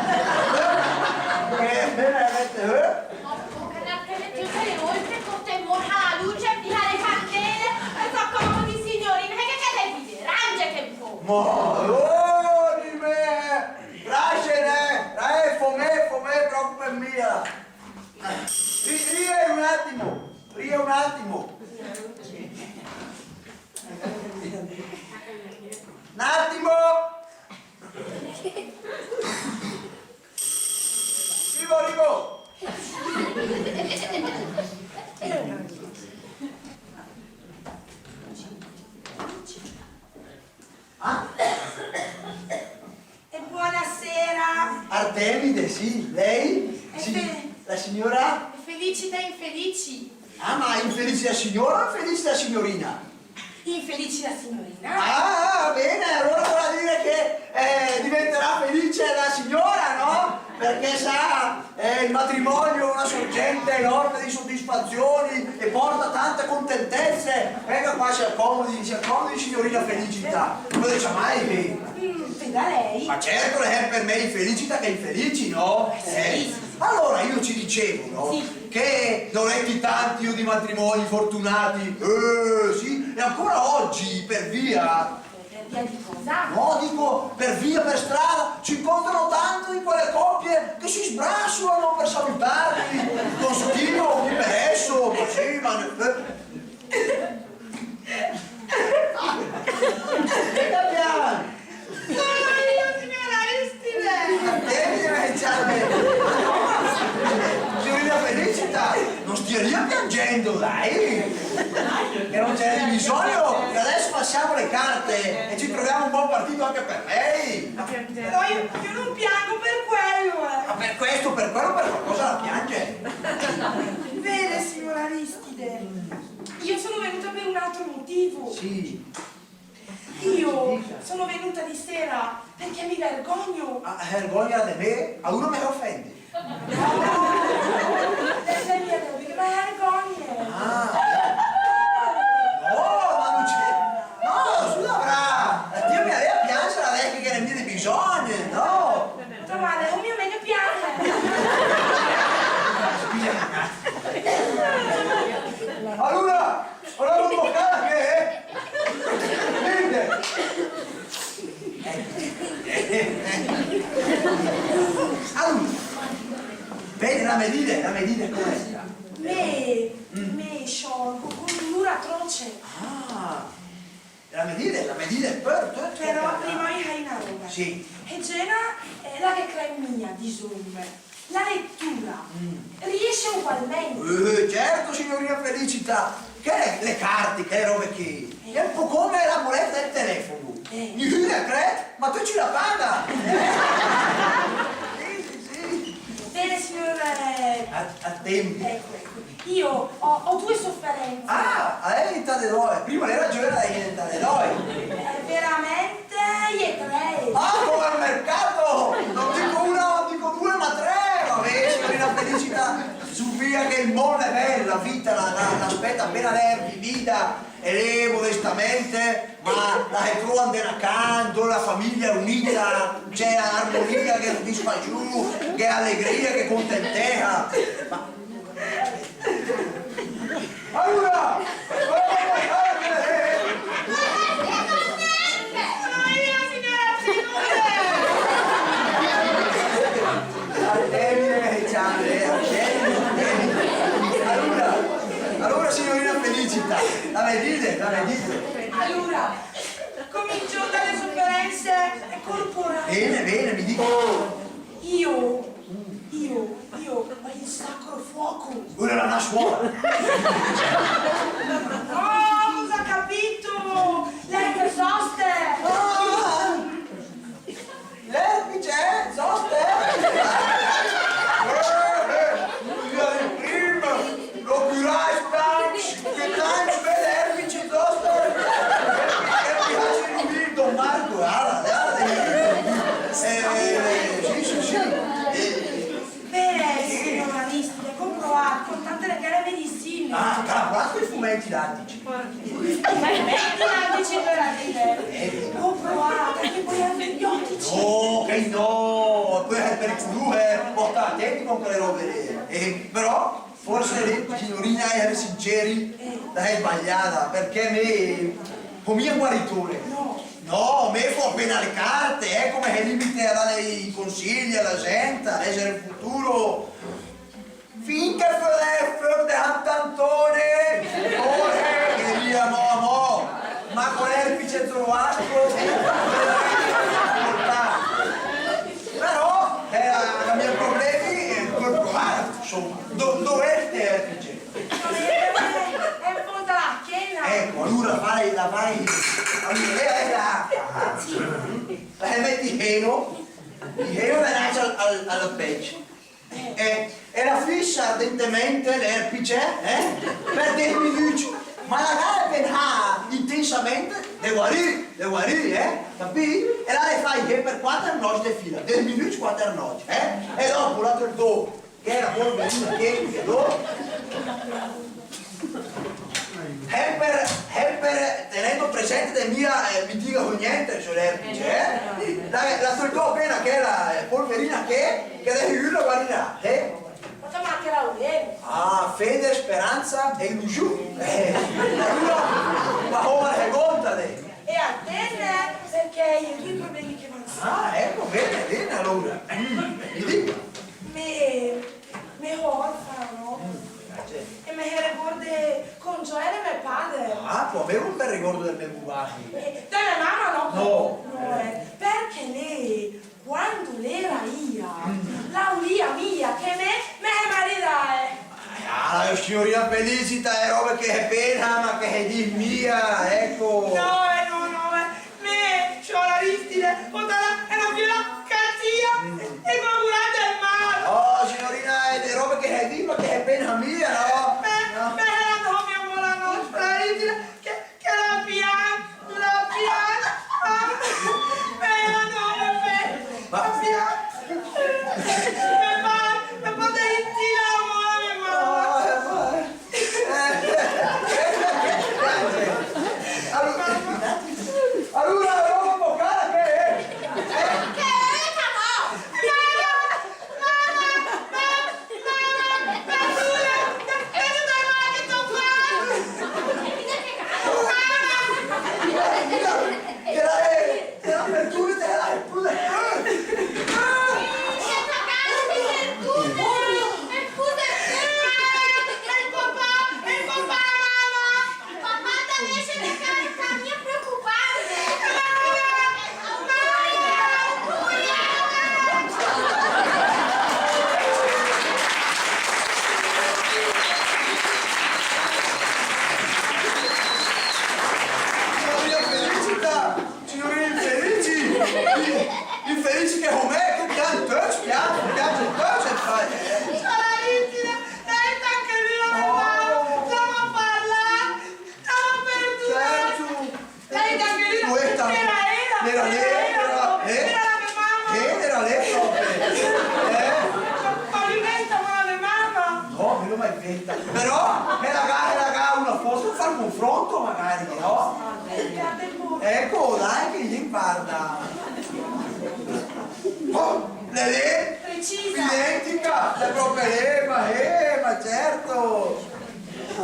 Che me ne mète, eh? Dopo che te mètet töte le ólte, co te mórset la lüce, pìa le candele, e fa come di signorina, che, che te dìset? Ràngiet ü pó. Ma, oh, dì me! Ràsene! Eh, fó me, fó me, preòcupet mia. Ri-, rie un attimo, rie un attimo. Un attimo. Rivo, rivo. Ah? E buonasera. Artemide, sì, lei? Sì, la signora? Felicita Infelici. Ah, ma Infelici la signora o Infelici la signorina? Infelici la signorina. Ah, bene, allora vorrà dire che, eh, diventerà felice la signora, no? Perché sa, eh, il matrimonio è una sorgente enorme di soddisfazioni e porta tanta contentezza. Venga qua, si accomodi, si accomodi, signorina Felicita. Cosa dice mai che... Mm, te da lei? Ma certo, l'è per me Felicita che Infelici, no? Eh, sì. Eh. Allora io ci dicevo, no? Sì. Che non è che tanti io di matrimoni fortunati, eh, sì, e ancora oggi per via... Per via di cosa? No, dico, per via, per strada, si incontrano tanto di quelle coppie che si sbranzolano per salutarli, con stilo, chi per esso, ma sì, ma... Eh. Che piangi? Sono io, signora Istide! Ma te mi devi lasciare. Signorina Felicita, non stia lì piangendo, dai! Che non c'è bisogno, che adesso passiamo le carte e ci troviamo un buon partito anche per lei! Però io, io non piango per quello, eh! Ma per questo, per quello, per qualcosa la piange! Vede, signora Istide, io sono venuta per un altro motivo. Sì. Io sono venuta di sera perché mi vergogno. Ah, vergogna de me? A uno me ofende. No, de, de mia, de mia vergogna. Ah. No, ma non c'è. No, su la bra. Dio mio, lei piange la vecchia che ne mi de bisogno, no? Ma guarda, è un mio meglio piangere. Allora, Allora, un po' cara che è? Vede? Allora, vede la medida, la medida come sta? Me, me sciolgo con un'ura atroce. Ah, la medida, la medida è per tutto. Però prima mi hai una roba. Sì. E Gena, eh, la che cree mia, disome. La lettura riesce ugualmente. Eh, certo, signorina Felicita, che le carte, che robe che... È un po' come la bolletta del telefono. Eh. Nisün la cree, ma töcc la paga. Eh? Sì, sì, sì. Bene, signor, eh, a, a tempo. Ecco, ecco. Io ho, ho due sofferenze. Ah, eh, ita de dòe. Prima l'era giöna, ita de dòe. Eh, veramente, i è tre. Ah, come al mercato! Non dico una, non dico due, ma tre! Vabbè, signorina Felicita, su via che il mondo è bello, la vita la, la, l'aspetta appena lei è vivida, e lei modestamente, ma la se trova in de na cà, la famiglia è unita, c'è armonia che soddisfa giù, che allegria, che contentezza. Ma Allora, allora, allora, signorina Felicita, la me dite, la me dite. Allora, comincio dalle sofferenze corporali. Bene, bene, mi dica. Io, io, io ho il sacro fuoco. Quella è la mia suora. No, cosa ha capito? L'erpes zoster. Ah, l'erpes zoster? Eh, eh, via di prima. Lo curai tanti, che tanti bei erpes zoster. Che piace di Don Marco, guarda, guarda. Eh, sì, sì, sì. Eh, Bene, signora Istide, ho provato con tante delle medicine. Ah, ha provato i fumetti lattici? Fumetti lattici per la vita. Eh. Ho provato, anche con gli antibiotici. Oh, che no, quello è pericoloso, eh. Sta attenti con quelle robe lì. Eh, però, forse lei, signorina, a èser sinceri, la s'è sbagliada, perché me, con mia guaritore. No. No, me fó apena le carte, eh, come che lì me mète a dà i consigli a la gent, a lèger el futuro. Fin che fó fò de Sant'Antone, ora che via mo, mo, ma con l'erpes trovato, però, eh, i mé problemi, eh, insomma, do-, dov'è l'erpes? È in fondo alla schiena. Ecco, allora vai, la vai. Allora, lei è là. Sì. La mète hèno, hèno davanti al, al, al petto. E, e la fissa ardentemente l'erpige, eh? Per dés minücc. Ma la gh'à de pensà intensamente de guarì, de guarì, eh? Capì? E la l'à de fà per quater nòcc de fila, dés minücc, quater nòcc, eh? E dopo la töl dó chèla polverina ché, ché dó. Hèmper, hèmper tenendo presente de mia, eh, mi diga ho niente, sciur erpige, eh? La, la töl dó apéna chèla, eh, polverina ché, che de sicür la guarirà, eh? Ma che la... Ah, fede, speranza e illusiun. Eh, alura, ma come la se conta, de? E a te, perché i problemi che van... Ah, ecco, bene, bene, alura. Mm, mi dica. Me, me só orfana, no? Mm, grazie. E me regórde con gioia de me pader. Ah, pò avì un bel regórd del mé pupà. Eh, de me mama, no? No. No, eh. Perché lé, quando l'éra ea, mm, la ülìa mia che me, me maridae. Ah, signorina Felicita, e robe che se pensa, ma che se dis mia, ecco. No, eh, no, no, eh. Me, sciura Aristide, puntala, è una figlia cattiva e con un grande male. Oh, signorina, è, è roba che se dis, ma che se pensa mia, no? Me, no. Me, no, mia amore, no, sciura Aristide, che, che la pian, la pian, ah, me, no, me, me, la pian. Me fa, me fa de ritira, amore, me fa. Ah, eh, ma Alura, alura, dopo cara che è? Che è, no? Mama, mama, mama, mama, mama, che t'ho fatto? Mama! Che la è, che la è per tu, che la è pure. Papà, papà, mama! Papà, t'avese de cà, mia preocuparte. Signorina Felicita! Signorina Infelici! Infelici che com'è? Che piange, piange, piange, piange, fai. Sarà inutile, dai, anche lui la... Oh. Stiamo a parlare. Certo. Dai, dai, dai, dai. Questa. Era, era. Era lei, era, eh? Era la mia mamma. Eh, era lei proprio. Eh? Ma lui inventa, ma la mia mamma. No, mi l'ho mai vista. Però, me la ga, me la ga una foto, fa un confronto magari, no? Ecco, dai, che gli guarda. Oh, lei è... Precisa. Identica, è proprio lei, ma, eh, ma certo.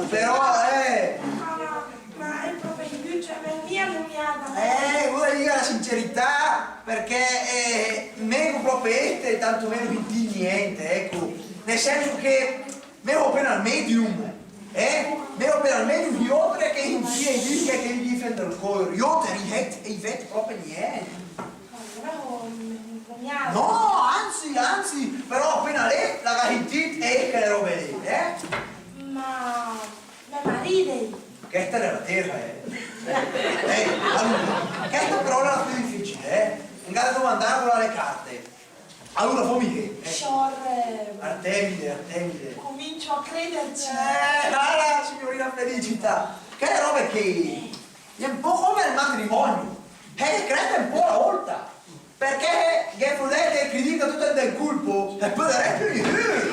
Però, eh. Ma, ma, ma è proprio lui, cioè, ma mia non mi ha da... Eh, vuoi dire la sincerità? Perché, eh, meno proprio este, tanto meno di niente, ecco. Nel senso che meno per al medium, eh? Meno per al medium di oltre che in chi e dice che gli difende il cuore. Io te rihet e i vet proprio niente. Allora, oh, mi, mi, mi ha... No, anzi, anzi, però appena lei la ga sentìt e che le robe lì, eh? Ma Me marìde. Chèsta l'è la tèra, eh. Eh, alura, chèsta però l'è la piö difìcile, eh. Gh'ó de domandà con le carte. Alura, fóm ché, eh. Sciore. Artemide, Artemide. Comincio a crederci. Eh, ah, signorina Felicita. Che robe che... L'è un pó come el matrimonio. Eh, crède un pó a la ólta. Perché gh'è fò de critiche töte d'ü colpo, e pò de rèspiri, eh?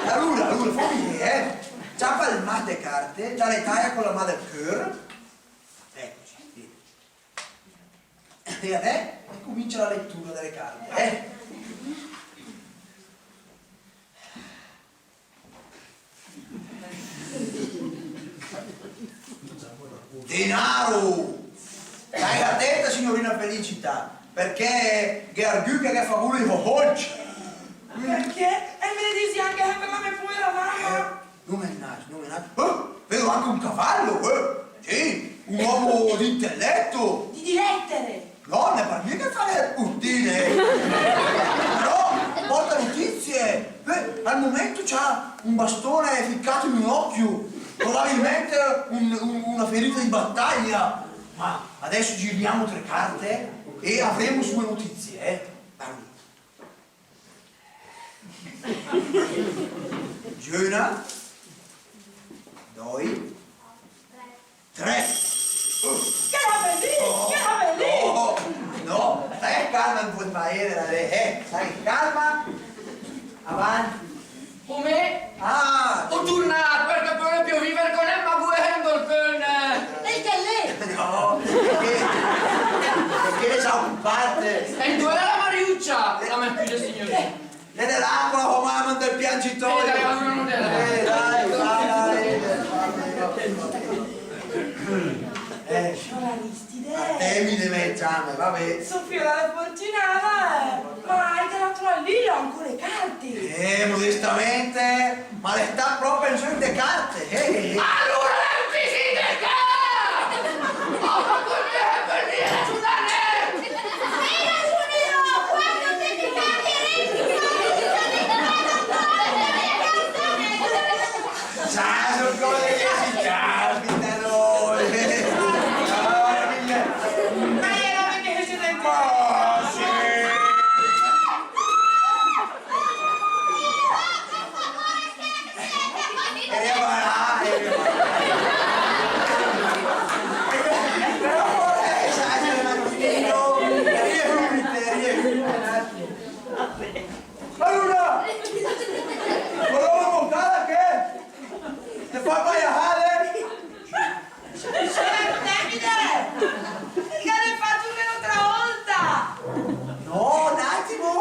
Alura, alura, fóm ché, eh? Ciapa el mas de carte, te le taie con la mà del cör. Eccoci, vedi. E adès comincia la lettura delle carte, eh? Denaro! Stàe atènta, signorina Felicita, perché gh'è argü che al fa gol ai sò sólcc. Perché? E me lo disi anche per la mia povera mamma. Eh, no menàs, no menàs. Eh, vedo anche un cavallo, eh? Sì, un uomo di intelletto. Di, di lettere. No, l'è per mia che fa el purtile. Però porta notizie. Eh, al momento c'ha un bastone ficcato in un occhio. Probabilmente un, un, una ferita di battaglia. Ma adesso giriamo tre carte e avremo sue notizie, eh. Allora. Giöna. Doi. Tre. Che la bel lì, che la bel lì. No, no, stai calma, non puoi fare, eh, stai calma. Avanti. Come? Ah! Só turnàt, perché pöde piö viver con el, ma vuel hèm dol cöl, eh. E che l'è? No, perché, perché l'è già ocupàt. E dove l'è la Mariuccia? La me scüse, signurina. L'è de là co la sò mama del piangitorio. Eh, dai, alura no l'è de là. Eh, dai, dai, dai. Eh. Sciur Aristide. A te mi deve ciamà, va bè. Só fiöla fortünada, eh. Ma gh'è la troa lì, ancora le carte? Eh, modestamente, ma l'è stacc pròpe ü zöch de carte, eh, eh, eh. Alura l'è ü disì de carte! Oh, ma come, eh, per dire, Giuliane! Sa, son cose che si capitano. Ma iera perché che se... Ma sì. E lei va là, e lei va là. Però, eh, sa, sa, ma no, riesumite, riesumite un attimo. Alura, ma l'è öna montàda che? Te fa mai a hale? Sciur Aristide! Che l'è fat come l'otra ólta? No, un attimo,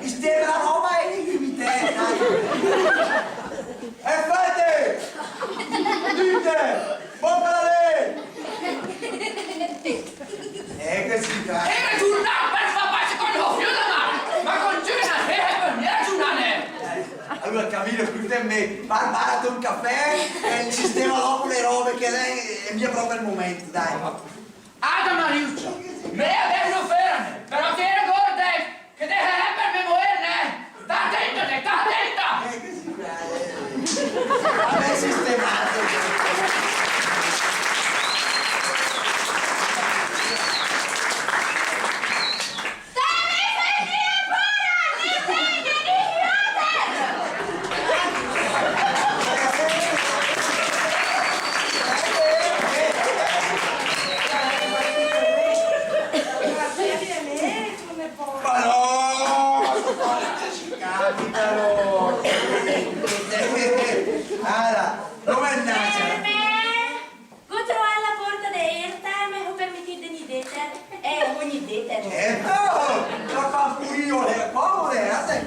sistema la roba e li limite, dai. E fate! Dite! Bóta lé! Eh, che si fa? E me turna per fà pace con la fiöla, ma, ma con Giuliana, eh, eh, per mia Giuliana. Eh, alura, Camillo, scóltem, va, prepàrate un cafè e sistema dopo le robe, che l'è, l'è mia pròpe ol momènt, dai. Ada, Mariuccia, me l'è de piö ferme, però te regórdet che te sé hèmper me moér, né? Sta atenta, te, sta atenta! Eh, che si fa, eh? Vabbè, sistemato. Ma no, ma cosa te si capita, no? Ala, come andàt? Ferme! Gó troàt la pórta dèrta e me só permetìt de gnì déter. Eh, gó gnì déter. Certo! Sciur Pampurìo, eh, come, eh,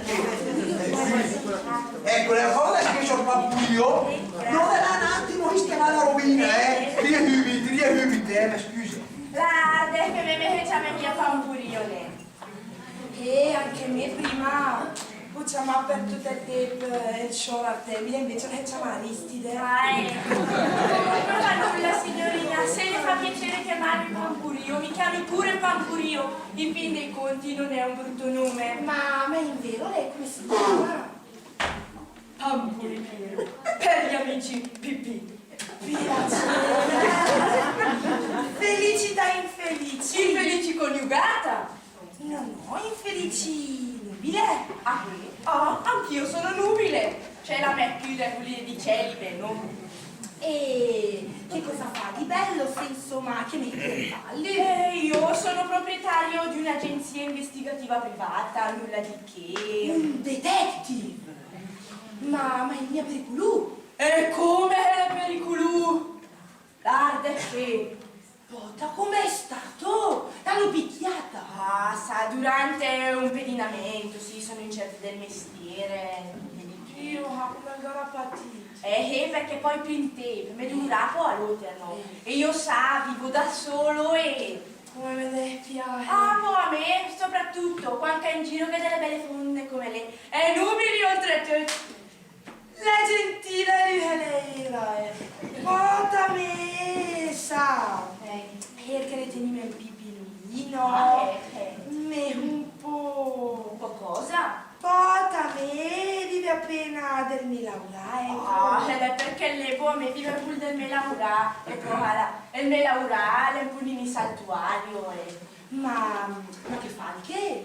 ecco, la cosa è che sciur Pampurìo no l'è là un attimo a sistemà la robina, eh. Rièss sùbit, rièss sùbit, eh, me scüse. L'arde, che me, me se ciame mia Pampurìo, né. Eh, anche me prima ó ciamàt per töt ol tép, eh, ol sciur Artemide, invece l'ó ciamàt Aristide. Ah, eh. Comunque fa nulla, signorina, se le fa piacere chiamarmi Pampurìo, mi chiami pure Pampurìo. In fin dei conti non è un brutto nome. Ma, ma in vero lei come si chiama? Pampuripiero. Per gli amici, Pipì. Piacere. Felicità infelici. Infelici coniugata. No, no, infelici nubile. Ah, sì? Ah, anch'io sono nubile. Cioè, la mè scüsa l'è chèla di cèlibe, no? E che cosa fa di bello, se insomma, che mestiere fa lei? Eh, io sono proprietario di un'agenzia investigativa privata, nulla di che. Un detective? Ma, ma l'è mia periculùs? E come l'è periculùs? L'arde che. Pòta, come l'è stacc? L'hanno picchiata? Ah, sa, durante un pedinamento, sì, sono incerti del mestiere, niente di che. Dio, ma come gh'avrà patìt? Eh, eh, perché pò pì 'n tép, me dura pò a l'óter, no? Eh. E io, sa, vivo da solo e... Come me despiase. Ah, pò a me, soprattutto, quand che in giro gh'è delle belle fómne come lé. E nubili, oltretöt. La gentile lü che l'era, eh. Pòta me, sa. Eh. Perché le tenìm ü pì pinulì, no? Ah, eh, eh. Me un pò. Un pò cosa? Pòta me, vive apéna del me laurà, ecco. Ah, eh, perché lé pò me vive pür del me laurà, e pò, ala, el me laurà l'è un pò nini saltuario, eh. Ma, ma che fa anche?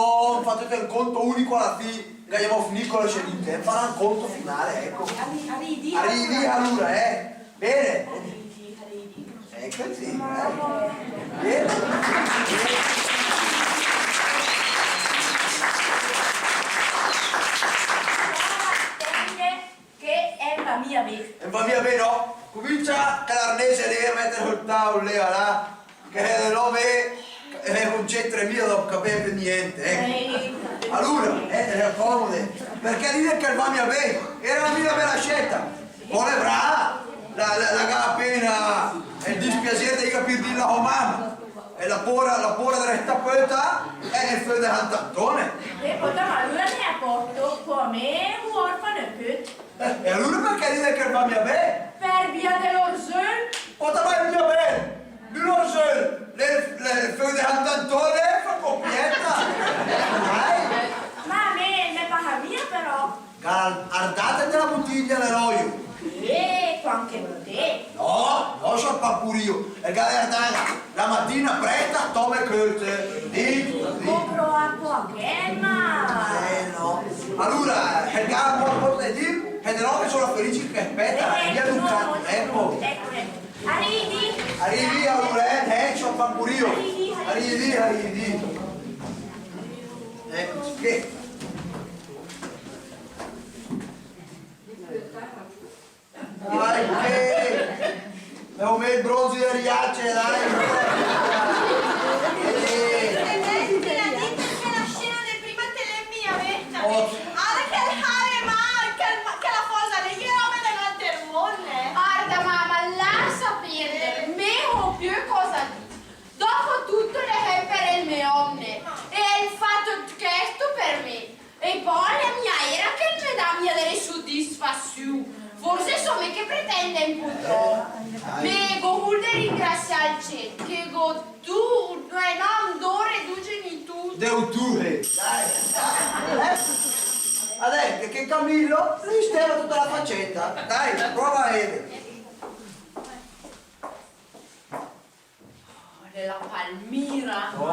no, fa töt ü conto unico a la fì, che gh'avemo finì co la scenita, eh, farà ü conto finale, ecco. A ri-, a ridi, a ridi, alura, eh. Bene. A ridi, a ridi. Ecco, sì, eh. Bene. Che el va mia bé. El va mia bé, no? Cumincia chel arnés lé a mètel sö 'l tàol, lé, là, che se no mé, eh, no c'entri mia, no cape niente, eh. Eh. Alura, eh, te la comode, perché dì che el va mia bé, era mia 'na bèla scèta. Pò l'è braa, la, la, la gh'à apéna el dispiasé de ghì a pierdì la sò mama. E la pòra, la pòra de restà pöta, eh, el föl de Sant'Antone. Eh, pòta, ma alura ne a pòrto, pò a mé, orfana e pöta. Eh, e alura perché dì che el va mia bé? Per via de l'orzöl. Pòta, ma el va mia bé, l'orzöl, l'è, l'è el föl de Sant'Antone, fa copièta. Dai. Ma a mé, me paga mia però. Gh'à ardàt de la butiglia de l'oio. Eh, quanche butè. No, no, sciur Pancurìo, el gh'à de ardàla la matina prèsta, tòma e cölte. Dì, dì. Compro acqua a chèl, ma. Eh, no. Alura, eh, el gh'à un pó de timp, e de nò che só la Felice che spèta, eh, via no, d'un canto, no, ecco. Ecco, ecco. Arrivi. Arrivi, alura, eh, eh, sciur Pancurìo. Arrivi, arrivi. Arrivi, arrivi. Ecco, che. Dai, che. L'è come el bronzi de Riace, dai. Eh. Te l'à dìcc che la scèna de prima te l'è mia, vèta. Oh. Ara che el sare, ma, che el, che la fósa lé l'è ròba de 'n alter mónd, eh. Arda, mama, lassa pèrder, mé só piö cosa dì. Dopo tutto l'è sèmper el mé òmne, e el fà töt chèsto per mé. E pò l'è mia éra che el me dà mia de le sodisfasiù. Forse só mé che pretènde ü pó tròp. Mé gó vùlde ringrasià el cél, che gó tù, eh, no, dóre du genitùr. Deutùr. Dai. Eh? Adès che Camillo sistèma töta la facènda. Dai, pröa a vèd. Oh, l'è la Palmira. Oh.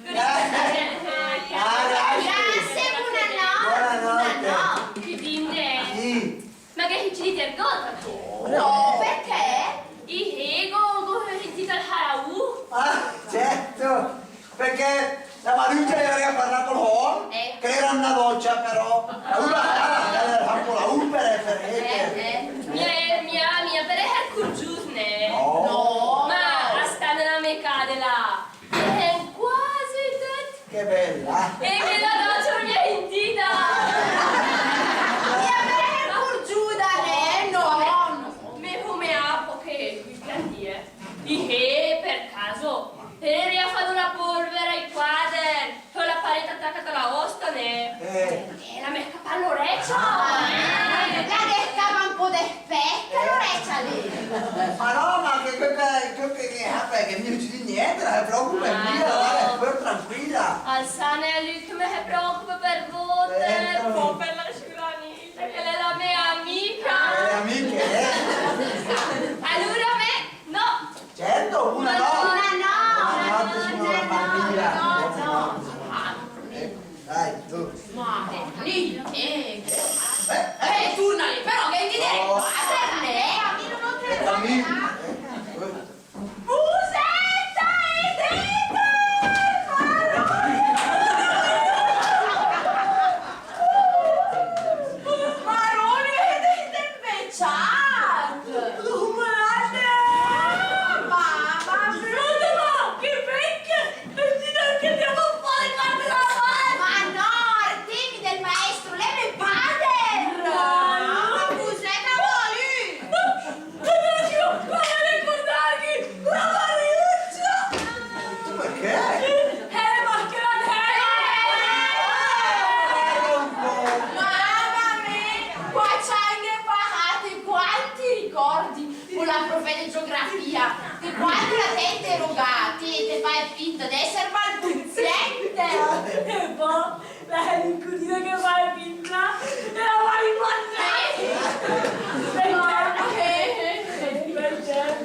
Grazie, buonanotte. Buonanotte. Che dì, eh? Sì. Ma che ci dite argót? No, perché? I hego, go sentìt el halaù. Ah, certo. Perché la Marugia l'era a parlà col Hon, eh, che l'era in la doccia, però. Alura, ah, l'era a fà ü pó la urpa, eh, per... Eh, eh. Mia, eh, mia, mia per èser curgiùs, né? No. No. Ma a stà in la mé cà de là. E quasi töt. Che bèla. E me la doccia mia intida. Mia per èser curgiùda, né? No, no. Me come a poche, quanti, eh. Dì, eh, per caso, l'eri a fà la polvere ai quader, con la paleta attaccata alla osta, né? Eh. Eh, la m'è scapàt l'oreccia! Ah, la gh'è scapàt ü pó de spèch, l'oreccia lé. Ma no, ma che, che, che, che, che, ah, perché mi non ci dico niente, la se preoccupa mia, la è tranquilla. Al sa né lü che me se preoccupa per vóter, certo. Pò per la sciurani. Perché l'è la mé amica. Eh, le amiche, eh. Alura Eh, eh. Eh, turnalì, però che ti dico, a te ne. Camino, non te ne. Camino. Busèta, Edita! Marone, Edita, invece! Come andate? Mamma mia! Che vecchia! E ti dai che andiamo a fare qualche lavoro! Ma no, artemi del maestro, lei me pader! Ma cos'è che vuoi? Oddio, ma ricordarmi la Mariuccia! Perché? Eh, ma che la... Mamma mia, qua ci hanno parlato quanti ricordi! Con la profe de geografia, che quando la te interroga, te, te fa finta de essere balbuziente. E po' la Nicolina che fa finta e la va a riguardare.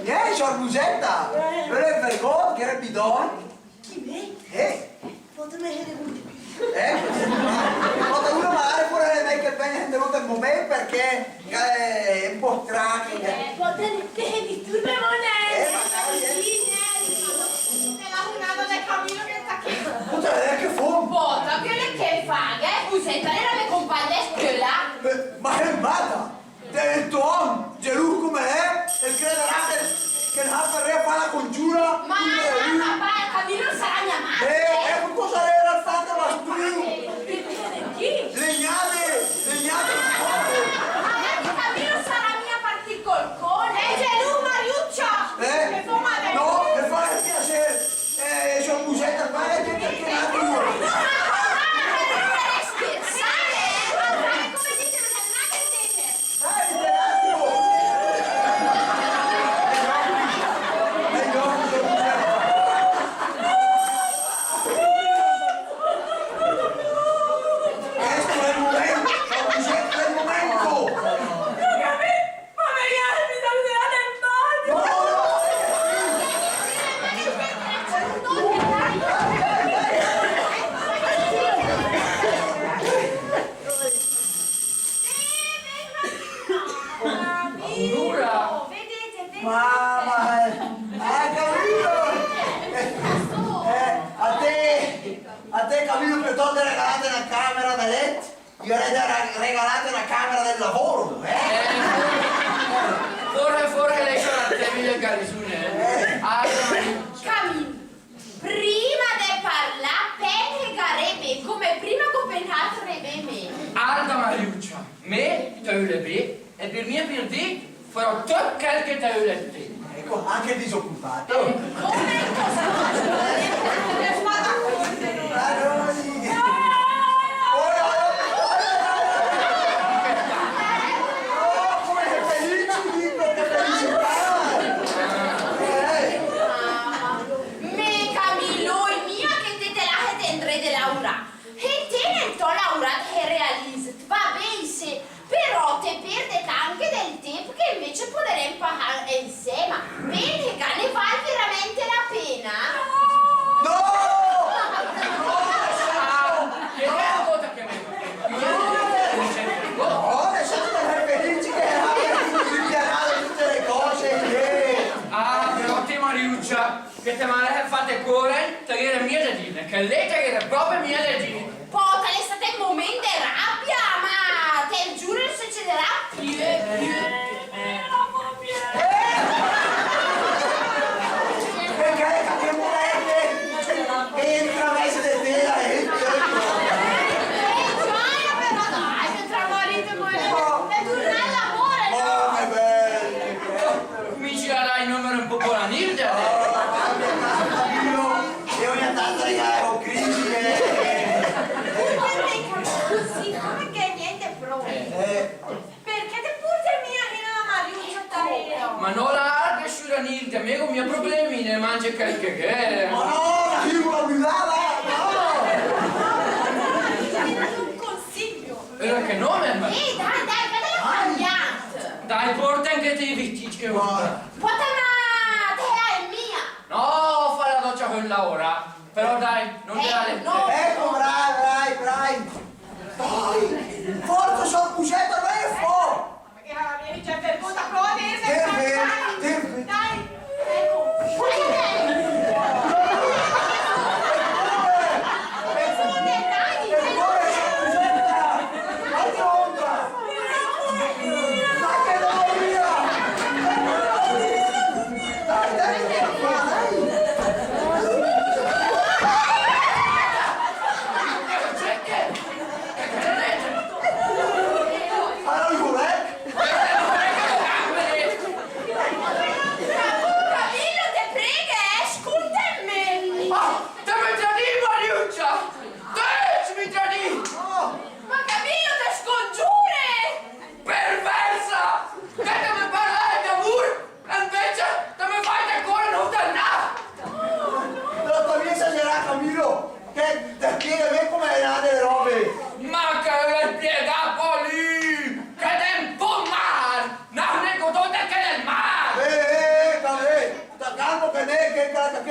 Eh, signor Busetta, ve l'è vergót che era bidon? Chi, me? Eh? Pòta, me se ne völ de pì. Eh? Pòta, una magare pure l'è mèi che vegna in de nòt un momènt perché, eh, l'è un pó strana. Eh, pòta, te, te, tu me... Eh, magare, eh. Sì, eh, sì. Te la un'ada de camino che sta che. Pòta, l'è che fó. Pòta, che l'è che fa, eh? Busetta, l'era me compagn de scöla. Eh, ma che mata? Del Tom, gelùs come l'è, el crederà che, che el s'à de fà la congiura. Ma, ma, papà, Camillo sarà mia madre. Eh, eh, cosa l'era stata, ma tu? Che, che, che? Le gnade, le gnade. Ma Camillo sarà mia partì col cole. È gelùs, Mariuccia. Eh? Che fó male. No, me fa piaser. Eh, signor Busetta, va, eh, che, che, che un attimo. Questo è il momento, signor Busetta, è il momento. Ma me ghe dà del bagno! No, no, no! Allora! Mamma, eh, hai capito? Eh, eh, a te, a te, Camillo, piötòst de regalàt öna camera da lèt, i öreria re-, regalàt öna camera del lavoro, eh? Eh, forse, forse l'è sö la tèmina che gh'à resù, eh? Eh. Ah, Camillo, prima de parlà, pènsa che gh'è de bé, come prima che pènse de bé mé. Arda, Mariuccia, mé te öle bé, e per mia per dì, farò töt chèl che te ölet té. Ecco, anche disoccupato. Eh, come? Cosa? Che fa da conte, no? Ah, no, sì. Oh, no, no, no, no, no, come sei felice, dico, che felicità! Eh. Mé, Camillo, mia che te te la sét 'ndré de laurà. E te, nel tò laurà, te realizet, va bé, isé, però te perdet anche del tép che invece podarèm pasà insèma. Pènset che ne val veramènt la pena? No! No! No! No, nel senso, no, nel senso, per felici che abbiamo dichiarato tutte le cose, che... Ah, però te, Mariuccia, che te me l'é fat córel, te gh'ére mia de dì, che lé te gh'ére pròpe mia de dì. Pòta, l'è stàt ü momènt de rabia, ma te giüre, nol sücederà piö, piö. Perché che morte entra mezzo de tela, eh? Eh, gioia, però, dai, tra marito e moglie, è tornato l'amore, no? Oh, che bello! Comincia a dare il numero un po' con la Nilde. Oh, mamma mia, Camillo, e ogni tanto arriva con crisi, eh. Siccome che niente pronto, eh, perché te portet mia a la Mariuccia, Tadeo? Ma no, la arde, sciura Nilde, mé gh'ó mia problemi, ne mange quel che gh'è. Ma no, la figura guidata, no! Un consiglio. E che nome? Eh, dai, dai, che te l'hai cambiato? Dai, porta anche te i vestiti che... Pòta, ma te l'hai mia. No, fa la doccia con Laura. Però dai, non te la... Eh, no. Ecco, bravi, bravi, bravi. Dai, forza,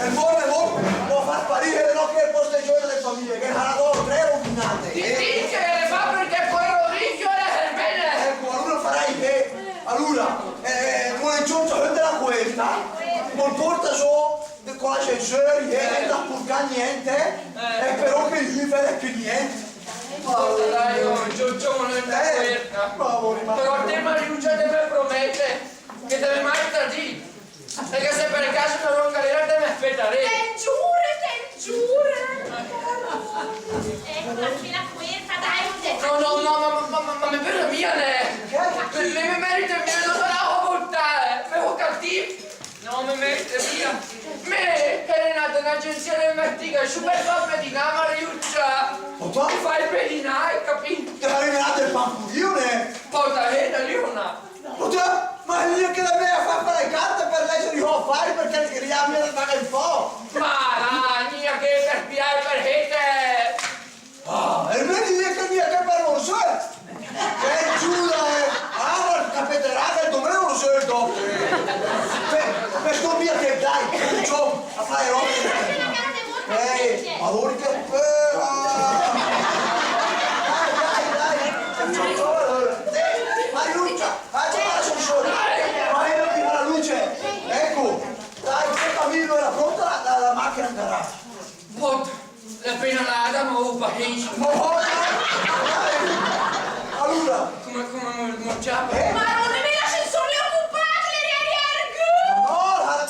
El fòrn, el fòrn, l'ó fat parì, no, che el pòst de giöna de famìa, che 'l gh'à dò, tre rovinade. Ti, ti, che l'è fat parché pò 'l riccio l'è el bene. Eco, alura farài che, alura, eh, l'ó 'nciòt sö de la cuerta, l'ó pòrtàt sö de, co l'ascensör, eh, sensa spurcà niènt, eh, però che lü vède pü niènt. Dai, oh, Giorgio, non è una guerra. Però te, Mariuccia, te me promette che te me mai tradit. Perché se per caso sarò in galera, te me aspettarì. Te giure, te giure. Ecco, la cuerta, dai, non te... No, no, ma, ma, ma, ma, ma me per mia, né. Me, me, me merite mia, non sarà a buttare. Me ho cattivo. No, me merite mia. Me, che l'è nata un'agenzia de investigazione per farme di una Mariuccia. Opa. Ti fai pedinare, capito? Te l'hai menata el pampurìo, né? Porta, eh, da Liona. Oddio, ma l'è mia che la me fa fare le carte per leggere i affari, perché rià me la paga un po'. Ma dai, mia che per spiare per gente. Ah, e vedi che mia che per un sol. Che giura, eh. Ah, ma capiterà che domani un sol dopo. Per, per sto mia che dai, che ciò, a fare robe. Eh, ma vuoi che, eh, ah. Dai, dai, dai. Che ciò, eh, Mariuccia. Ah, c'è la soluzione! Ma io ti do la luce! Ecco! Dai, che cammino era pronta la, la, la macchina in garage. Pòta, l'è apena lada, ma ó pasensa. Ma pòta! Dai! Alura! Come, come mo-, mo ciapa? Eh? Ma non è l'ascensore occupato, le rianiere! No, la...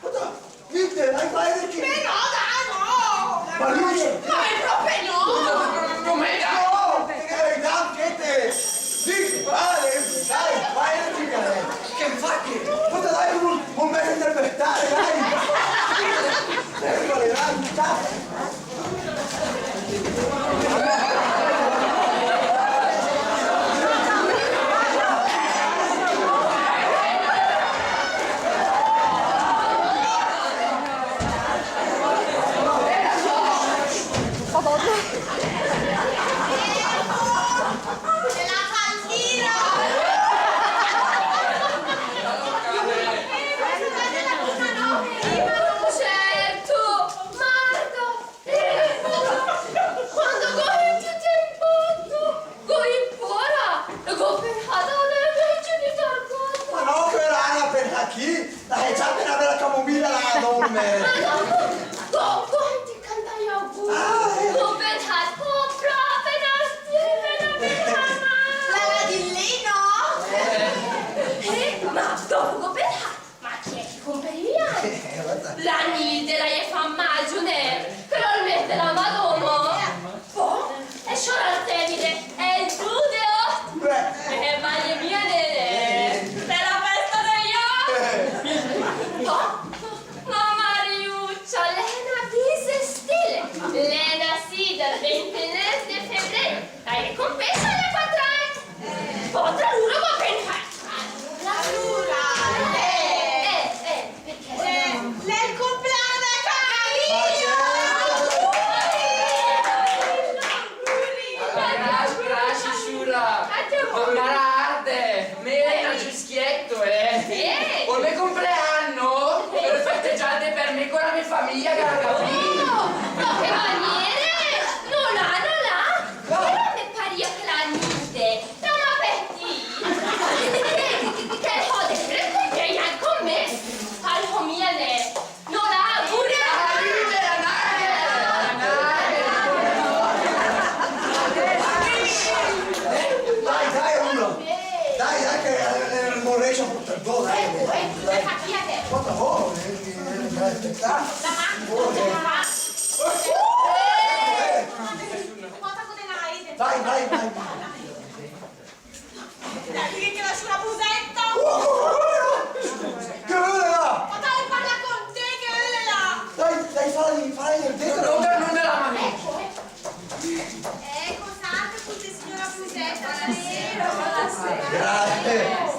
Pòta, Vite, hai fàcc chi? Però, dai, no! Ma lü... Ma pròpe no! No, no, no, che dai, che te... Vite, dai, dai, fàcc chi, che... Che fàcc chi? Pòta, dai, un, un mèt de spetà, dai! Eh, dai, dai, dai! Certo, Marta! Eh, quando gh'ó sentìt ol pato, gh'ó ì pura, e gh'ó pensàt a lé invece di tar cóta. Ma no, che la ha pensàt chi? La è già apena bèla camomilla, la dorme. Ma no, gh'ó, gh'ó sentìt cantà i auguri. Ah, eh. Gh'ó pensàt, oh, pròpe, no, sì, bèla, bèla, ma... La, la di lì, no? Eh, ma dopo gh'ó pensàt, ma chi è che compie i agn? Eh, guarda. La Nilde, la i è fà a maggio, né? Però el mès de la Madóna. Pò, e sciòra Artemide, el dü de ót. Beh. Eh, ma l'è mia, né, né. L'è la fèsta dei ót. Eh. Pò, ma Mariuccia, l'è na bisestile. L'è nasida el vintinöv de febré. Dai, le compie i sò quater agn. Pò, tra lur gh'ó apena fàcc. Alura, eh, eh, perché? Eh, l'è el compleann de Camillo! Grazie, grazie, sciura. Ma, ma arde, me l'è na giüstia, eh. Eh. Ol me compleann l'è festegiàt per me co la me famìa, che la capìt? Oh, ma che maniere! No la, no la! Però me paria che la Nilde, la ma pèsti, che, che, che, che l'ó de èrgh compleann con me, al fà mia, né. No la, pure la Nilde, la Nilde, la Nilde. Dai, dai, uno. Dai, dai, che, eh, eh, vorrei Dai, dai. Quanta voglia, eh, eh, eh, eh, eh. Vai, vai, vai. Dai, dì che la sciura Busetta. Che öle là? Ma dai, parla con te, che öle là. Dai, dai, fai, fai, dentro. Non, non, non me la mano. Ecco, ecco. Ecco, salve, signora Busetta, buonasera. Grazie.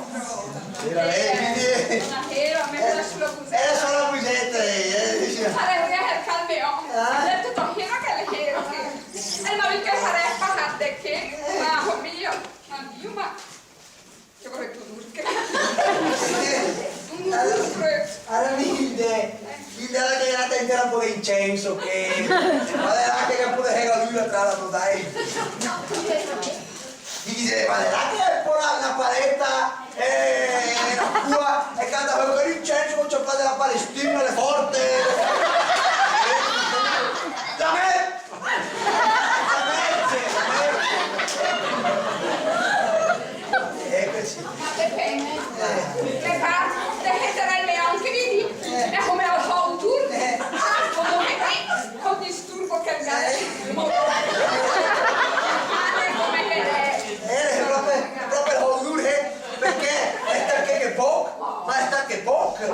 Era lei, quindi... Buonasera, me la sciura Busetta. Era solo Busetta, eh, eh, dice. Sarei a cercà el me òm. Ah. L'è töt ol giro che l'è giro, che... E ma lü che sarèss passàt de ché, ma, oh mio, ma Dio, ma Che bröt odùr che... Dì, dì, dì che la tènera un pó de incenso, che, ma dì che pöde regà lü la trà, dai. Dì, dì, ma dì che pò la, la palèta, eh, la cua, e canta quel incenso, ciapà de la Palestina, le forte. La me- Eccoci. Ma Pepè, Pepà, te sét dré anche lü, e come al sòlit, eh, come che, col disturbo che gh'è, eh, come che l'è. Eh, pròpe, pròpe al sòlit, eh, perché l'è stacc che pò, ma l'è stacc che pò, eh?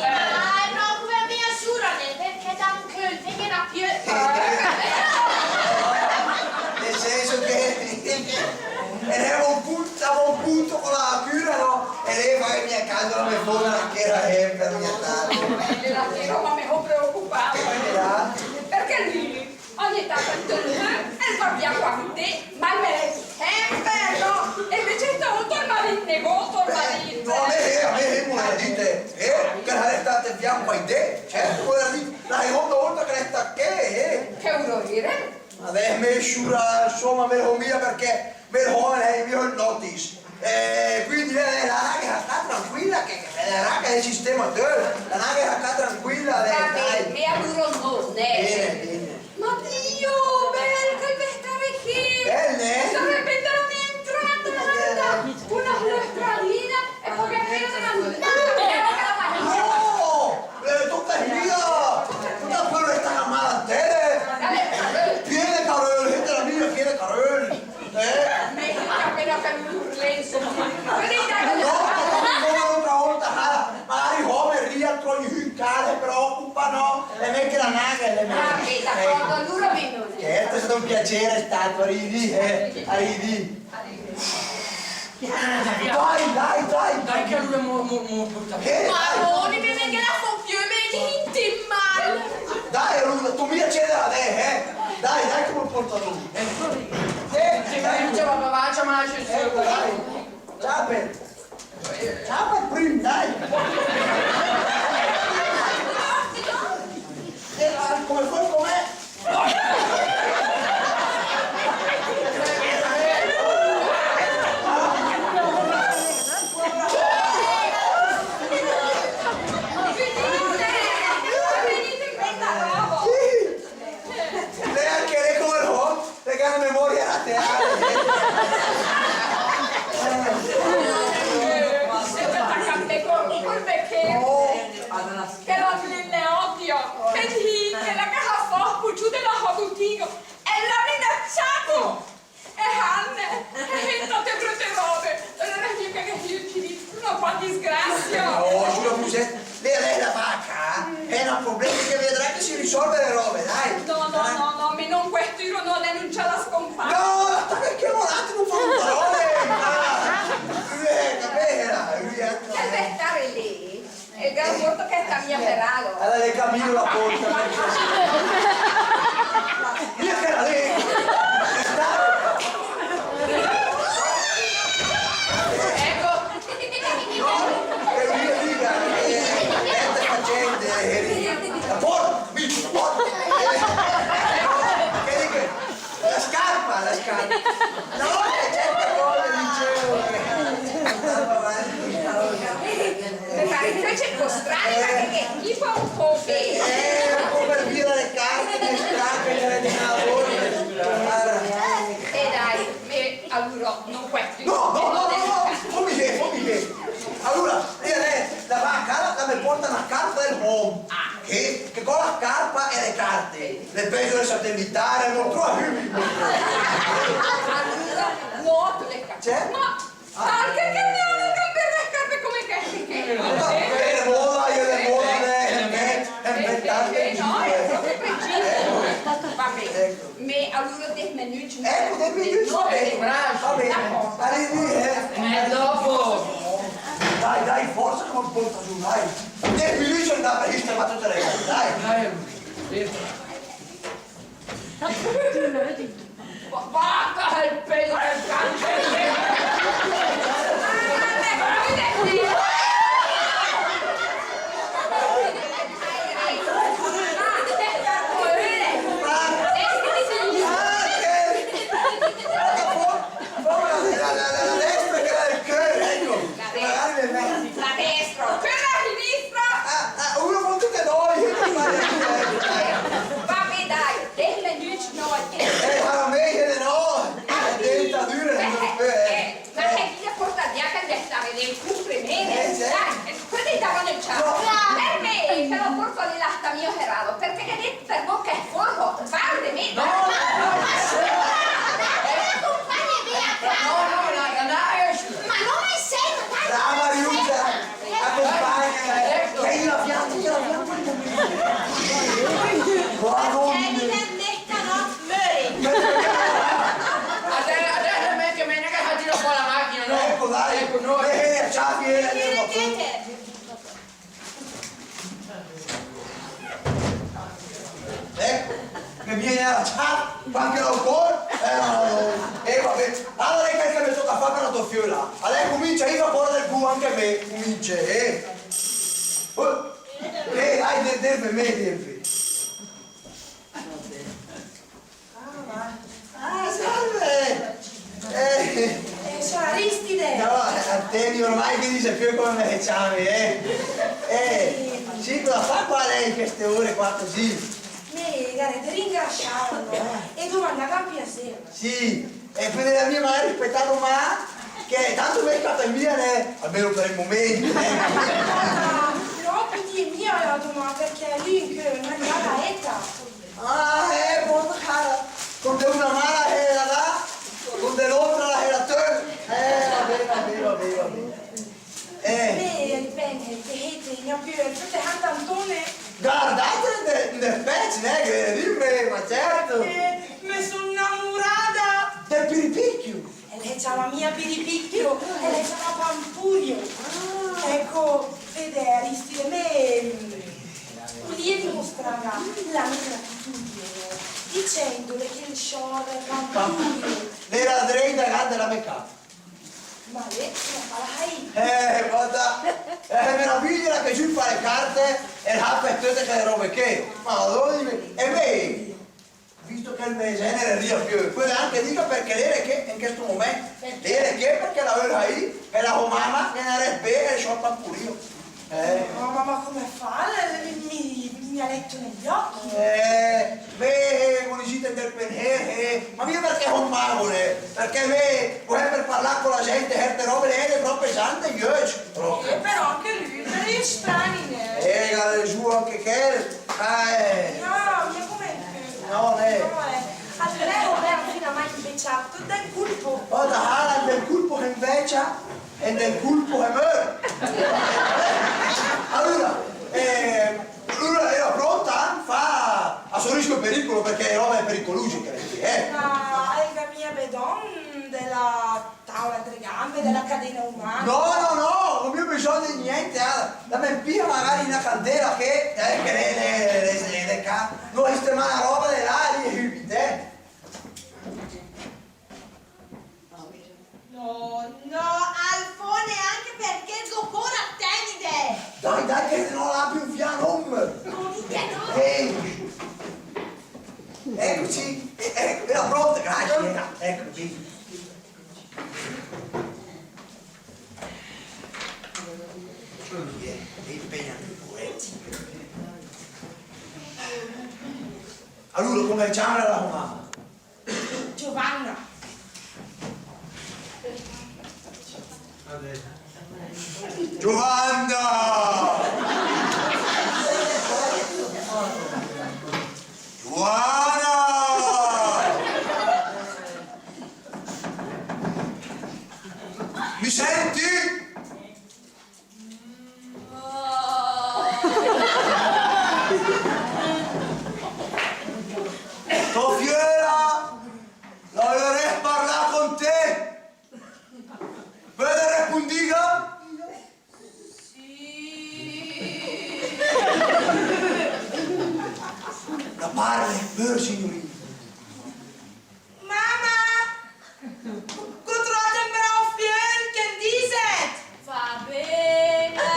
Ah, no, come mia sciura, né, perché da Che 'l vegna piö. Nel senso che, eh, eravimo a un punto, eravimo a un punto con la cura, no? E lei fa che mia casa la me fona, che era, eh, per mia tanto. Eh, la tiro, ma me ho preoccupato, eh. Eh, là. Perché lü, ogni tanto, eh, el va via quando te, ma el me l'è sèmper, no? E invece stavolta el m'ha negót, el m'ha dit. No, a me, eh, a me, eh, me l'ha dit, eh, che l'è stacc via quando te, certo, me l'ha dit. La seconda volta che l'è stacc, eh. Che orrore. Vabbè, me sciura, insomma, me lo mia perché me lo, eh, io il notice. Eh, quindi, eh, la raga sta tranquilla, che, che la raga è sistema, la raga sta tranquilla, eh, dai. Vabbè, me alura no, né. Bene, bene. Ma Dio, bel che el vestì che! Bel, né? Sarebbe la mia entrata, guarda, una stradina e poi appena una... No! Eh, tutta via! Tutta quella che sta male a te! Piene caröl, gente la mia, piene caröl! Eh? Metti appena che l'urlenzo. No, come l'altra volta, ah, magari come ria, trovi il cane, preoccupa, no? E me che la naga, le me. Ah, ok, d'accordo, allora vengo. Certo, è stato un piacere, è stato, arrivi, eh, arrivi. Dai, dai, dai. Dai che alura mo, mo, mo porta. Eh, dai. Maroni, me vegna la fò piö, me intim mal. Dai, alura, tu mia cedela, eh, eh. Dai, dai che me porta lü. Eh, dai. Ciapa, dai. Ciapa prim, dai. Eh, come, come, come? Lei anche lei come no? Perché la memoria laterale. Senta, t'ha campà col, col bechér. Che la mille odio, che dì, che la caja fò, cuciù de la hò dutigo, e la minacciato! E Hanne, e tante bröte robe, e la mia che mi ci una qua disgrazia. Oh, sciura Musè, lei, lei la vaca, eh? È un problema che vedrà che si risolve le robe, dai. No, no, no, no, me non questiro, no, denuncia la scomparsa. No, la sta perché volate, non fa un parole, ma... Eh, capirà, lui è... Deve stare lì. El gh'ha morto che sta mia per alo. Alura, lei camina la porta, per piacere. Mia che la lei. Ecco. No, che lui dica, eh, niente facente, eh, la porta, mi, la porta. Eh, che dica? La scarpa, la scarpa. No, che certe cose dicevo che andava avanti. Me pare invece un po' strano, perché tipo un po' che... Eh, un po' per via delle carte, le scarpe, che era di una volta. Guarda. Eh, dai, me, alura, non questo. No, no, no, no, no, fammi vedere, fammi vedere. Alura, lei, lei, la va a casa, la me porta una carta del home. Ah. Che, che con la scarpa e le carte, le peggio del satellitare, non trova più. Alura, no, tu le ca-, certo. Ma, ma che, che mi ha le scarpe come che, che, che? Ma bene, moda, io le moda, le, le, le, le, eh, no, è proprio preciso. Ecco. Va bene. Ecco. Me, alura, dèss minücc. Ecco, dèss minücc, va bene. Va bene. Arrivi, eh. Eh, dopo. Dai, dai, forza che me porta giù, dai. Dèss minücc, andava a sistemare tutte le cose, dai. Dai, sì. Va, va, il pelo del cazzo. Per mé, che lo porto a lé là sta mio Gerardo, perché gh'è dét per bóca furbo, varde mé, no, no, no, no, no, no, no, no, no, no, ma no me sento, dai, brava, Riusa, accompagna, eh, io la fiato, io la fiato. Bravo. Adès, adès, che me ne, che tiro fò la machina, no? Ecco, dai. Ecco, no. Eh, eh, ciao, eh, eh, Ecco, che vien la ciav, quando l'è ancora, eh, no, no, eh, va bè. Alora, che, che me toca fà per la tò fiola? Alora, comincia, io vado fò del bu anche me, comincia, eh. Oh, eh, dai, de-, de-, de-, de-. Ah, salve! Eh. Eh, sciura Aristide! No, Artemio, ormai che dice più come me ciami, eh? Eh, sì, cosa fa qua lei in queste ore qua così? Me, guarda, te ringraziavo, no? E domandavo un piacere. Sì, e quindi la mia madre ha rispettato, ma che tanto me scappa via, né? Almeno per il momento, eh. No, no, no, quindi mia la domanda, perché lì in che una gara etta. Ah, eh, bon, cara, con de una mà la gh'è la dà, con de l'otra la gh'è la töl. Eh, va bè, va bè, va bè, va bè. Eh. Beh, dipende, che hete, mia piö, tutte cantantone. Guardate, de, de specie, eh, che rime, ma certo. Eh, me son innamorada. Del piripicchio. E la ciama mia piripicchio, e la ciama Pampurio. Ah. Ecco, vede, Aristide, me, mm, vulìa dimostrà la me gratitudine, dicendole che el sciur Pampurio l'era dré indagà de la me cà. Ma lé, come fa la hai? Eh, guarda, eh, meraviglia che giù fa le carte e la fa tutte quelle robe che. Ma dove? E me, visto che el me genere ria piö, pöde anche dìga perché l'era che in questo momento, l'era che perché la öl saì, e la sò mama, che n'era bè, e el sciur Pampurio. Eh. No, ma, ma come fa? Mi, mi, mi ha letto negli occhi. Eh, beh, eh, come dite del pensiero, eh, ma mia perché son magure, perché me, pö per parlà con la gente, certe robe, le è proprio sante, io, proprio. Eh, però anche lui, per gli strani, eh. Eh, la giù anche quel. Ah, eh. No, mia come... No, eh. No, eh. Al prego, beh, fino a mai inveciato, del culpo. Oh, da Alan del culpo che invecia e del culpo che mör. Allora, eh, allora era pronta a fà a so rischio e pericolo, perché le robe è pericolose, eh. Ma hai mia bedon della tavola a tre gambe, della cadena umana. No, no, no, non ho bisogno di niente, ah, la me pia magari una candela che, eh, che le, le, le, le, le ca-, no, sistema la roba de là, lì, eh. No, no, Alfone, anche perché go pura tenide. Dai, dai, che no la più via, non. No, mica no. Ehi. Eccoci, eh, ecco, era pronta, grazie, eccoci. Allora, come ciama la mamma? Giovanna. Giovanna! Giovanna! Mi senti? Tò fiöla la öl parlà con te. Pöde respundìga? Sì. La parle pör, signorina. Mama! Go troàt ü brao fiöl, che 'n diset? Va bene!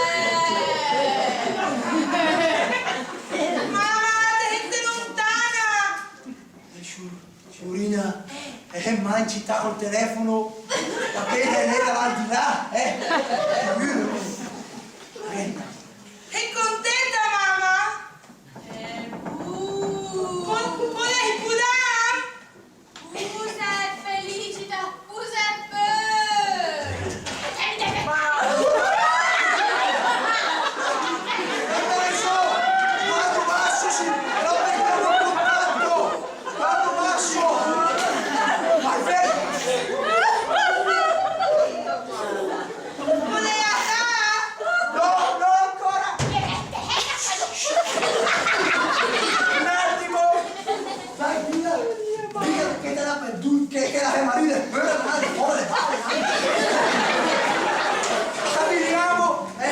Mama, te sente lontana! Eh, sior-, signorina, eh, ma in cità col telefono, la pena l'è al di là, eh? Sicuro. Eh. Sét contenta, mama? Eh, uh. Con-, con el pudam? Giuseppe, felicita, Giuseppe!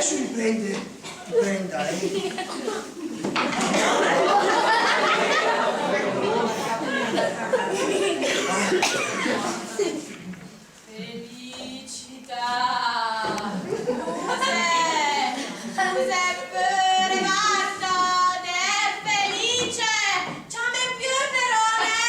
Adesso mi prende, mi prenda, eh. Felicità! Scüse, scüse püre, varda, de Felice! Ciame piö però, eh!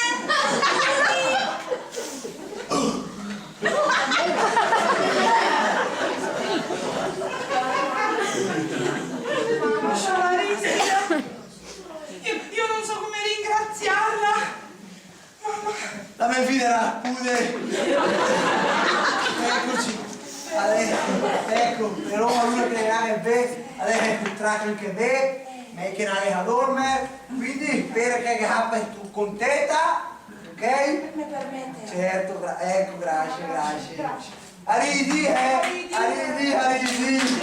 Io, io non so come ringraziarla. La me fida la pude. Eccoci. Adès, ecco, però una che la ve, adès, traca anche ve, me che la a dorme, quindi spero che, che tu contenta, ok? Me permette? Certo, gra-, ecco, grazie, grazie. Grazie. Arrivederci, eh? Arrivederci, arrivederci.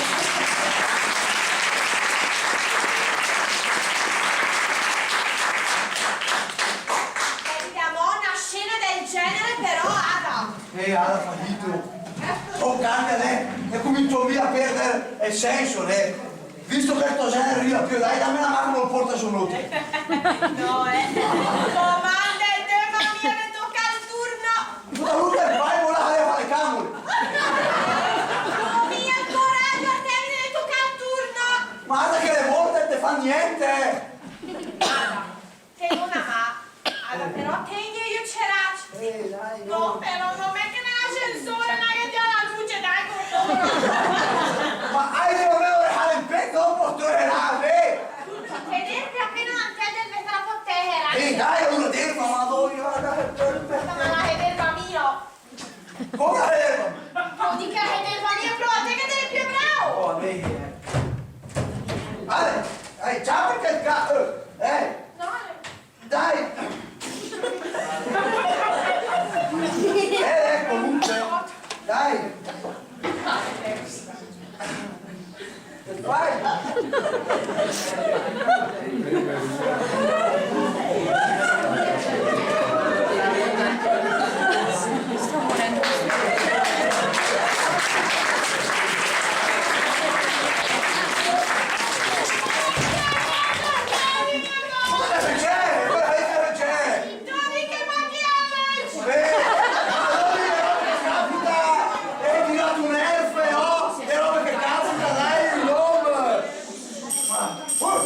Vediamo una scena del genere, però, Ada. Eh, Ada, fa dito. Oh, cambia, eh? E comincio via a perdere il senso, eh? Visto che sto genere arriva più, dai, dammi una mano col portasognoto. No, eh. Comanda, te, mamma mia, me toca il turno. Puta, lu te fai volare a fare camore. Mamma mia, il coraggio, a te me toca il turno. Guarda che le volte te fa niente. Ten una mà, Ada, però tegn i öcc seracc. Eh, dai, no. No, però, no me che nell'ascensore, no che gh'è la luce, dai, con loro. Ma hai di non avere il petto dopo, tornerà a me. Vedete appena davanti del vetrato terra. Eh, dai, uno dentro, ma dove, guarda, ma la è verba mia. Come la è verba? Vuol dire che la è verba mia, però a te che te sei più bravo. Oh, va bene. Dai, dai, ciao, che ca-, eh, eh. No, eh. Dai! Eh, eh, comunque, dai! Vai! Sto morendo. Cosa che c'è? Cosa che c'è? Dove che mangi oggi? Eh, ma dove che capita? Hai tirato un nerf, oh? Che roba che capita, dai, l'uomo! Ma, oh,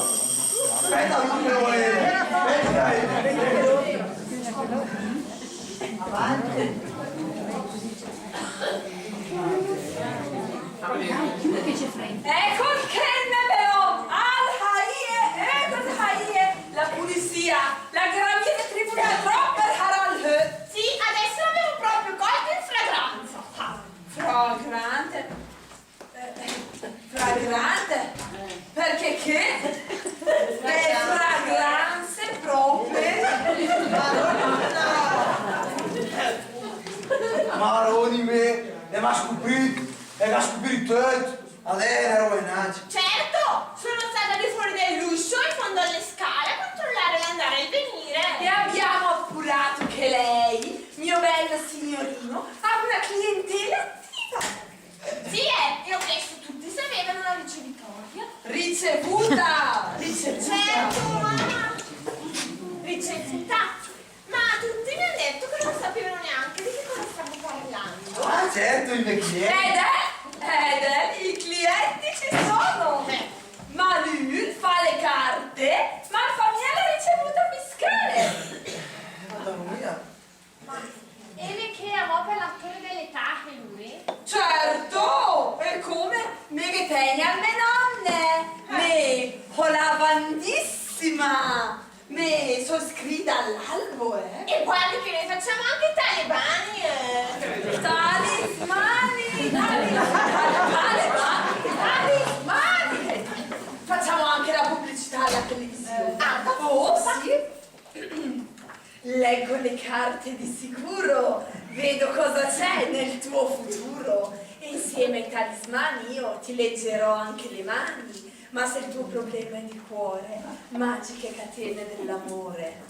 aspetta, non te lo vedo. Aspetta, dai. Avanti. Ecco che ne però, al haie, eh, al haie, la pulizia, la gramia de tribunal, troppo per Harald. Sì, adesso l'avevo proprio colto in flagranza. Ah, flagrante. Eh, flagrante? Perché che? Le flagranze proprio. Maroni me, e m'ha scuprìt, e m'ha scuprìt töt. Adès l'è roba inacc. Certo, sono stata lì fuori dall'uscio, in fondo alle scale, a controllare l'andare e il venire. E abbiamo appurato che lei, mio bel signorino, ha una clientela attiva. Sì, eh, e ho chiesto, tutti sapevano la ricevitoria. Ricevuta! Ricevuta! Certo, mamma! Ricevuta! Ma tutti mi hanno detto che non sapevano neanche di che cosa stavo parlando. Ah, certo, i miei clienti. Ed è, ed è, i clienti ci sono! Eh. Ma lui fa le carte, ma fa mia la ricevuta fiscale! Eh, madonna mia. Ma e lé che amò per la Torre delle Tache, lui? Certo! E come? Me ghe tegno a me nonne! Me ho la bandissima! Me so scrita all'albo, eh! E guardi che noi facciamo anche i talebani, eh! Talismani! Talismani! Talebani! Talismani! Facciamo anche la pubblicità alla televisione. Ah, oh, sì! Leggo le carte di sicuro, vedo cosa c'è nel tuo futuro. E insieme ai talismani io ti leggerò anche le mani. Ma se il tuo problema è di cuore, magiche catene dell'amore.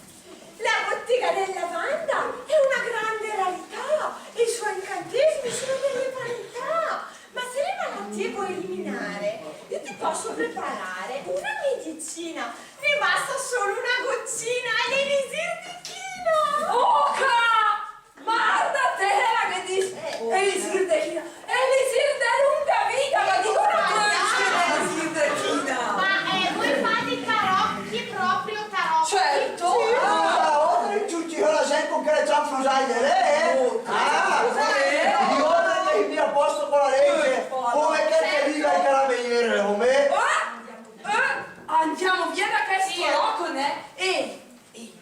La bottega della Wanda è una grande rarità, i suoi incantesimi sono delle parità. Ma se lei va là Devo eliminare. Io ti posso preparare una medicina. Ne basta solo una goccina. L'elisir di China. Oca! Varda, te la che dis. Eh. Elisir de China. Elisir de lunga vita, ma dico, ma tu elisir de China. Ma, eh, voi fate i tarocchi, proprio tarocchi? Certo. Ah, oltre che tutti, ora sai con che le cianfrusaglie, eh? Oh, ah, eh. Io ora mi a posto con la legge. Eh, come che te dica il carabiniere, come? Eh? Eh? Andiamo via da questo loco, né? E, e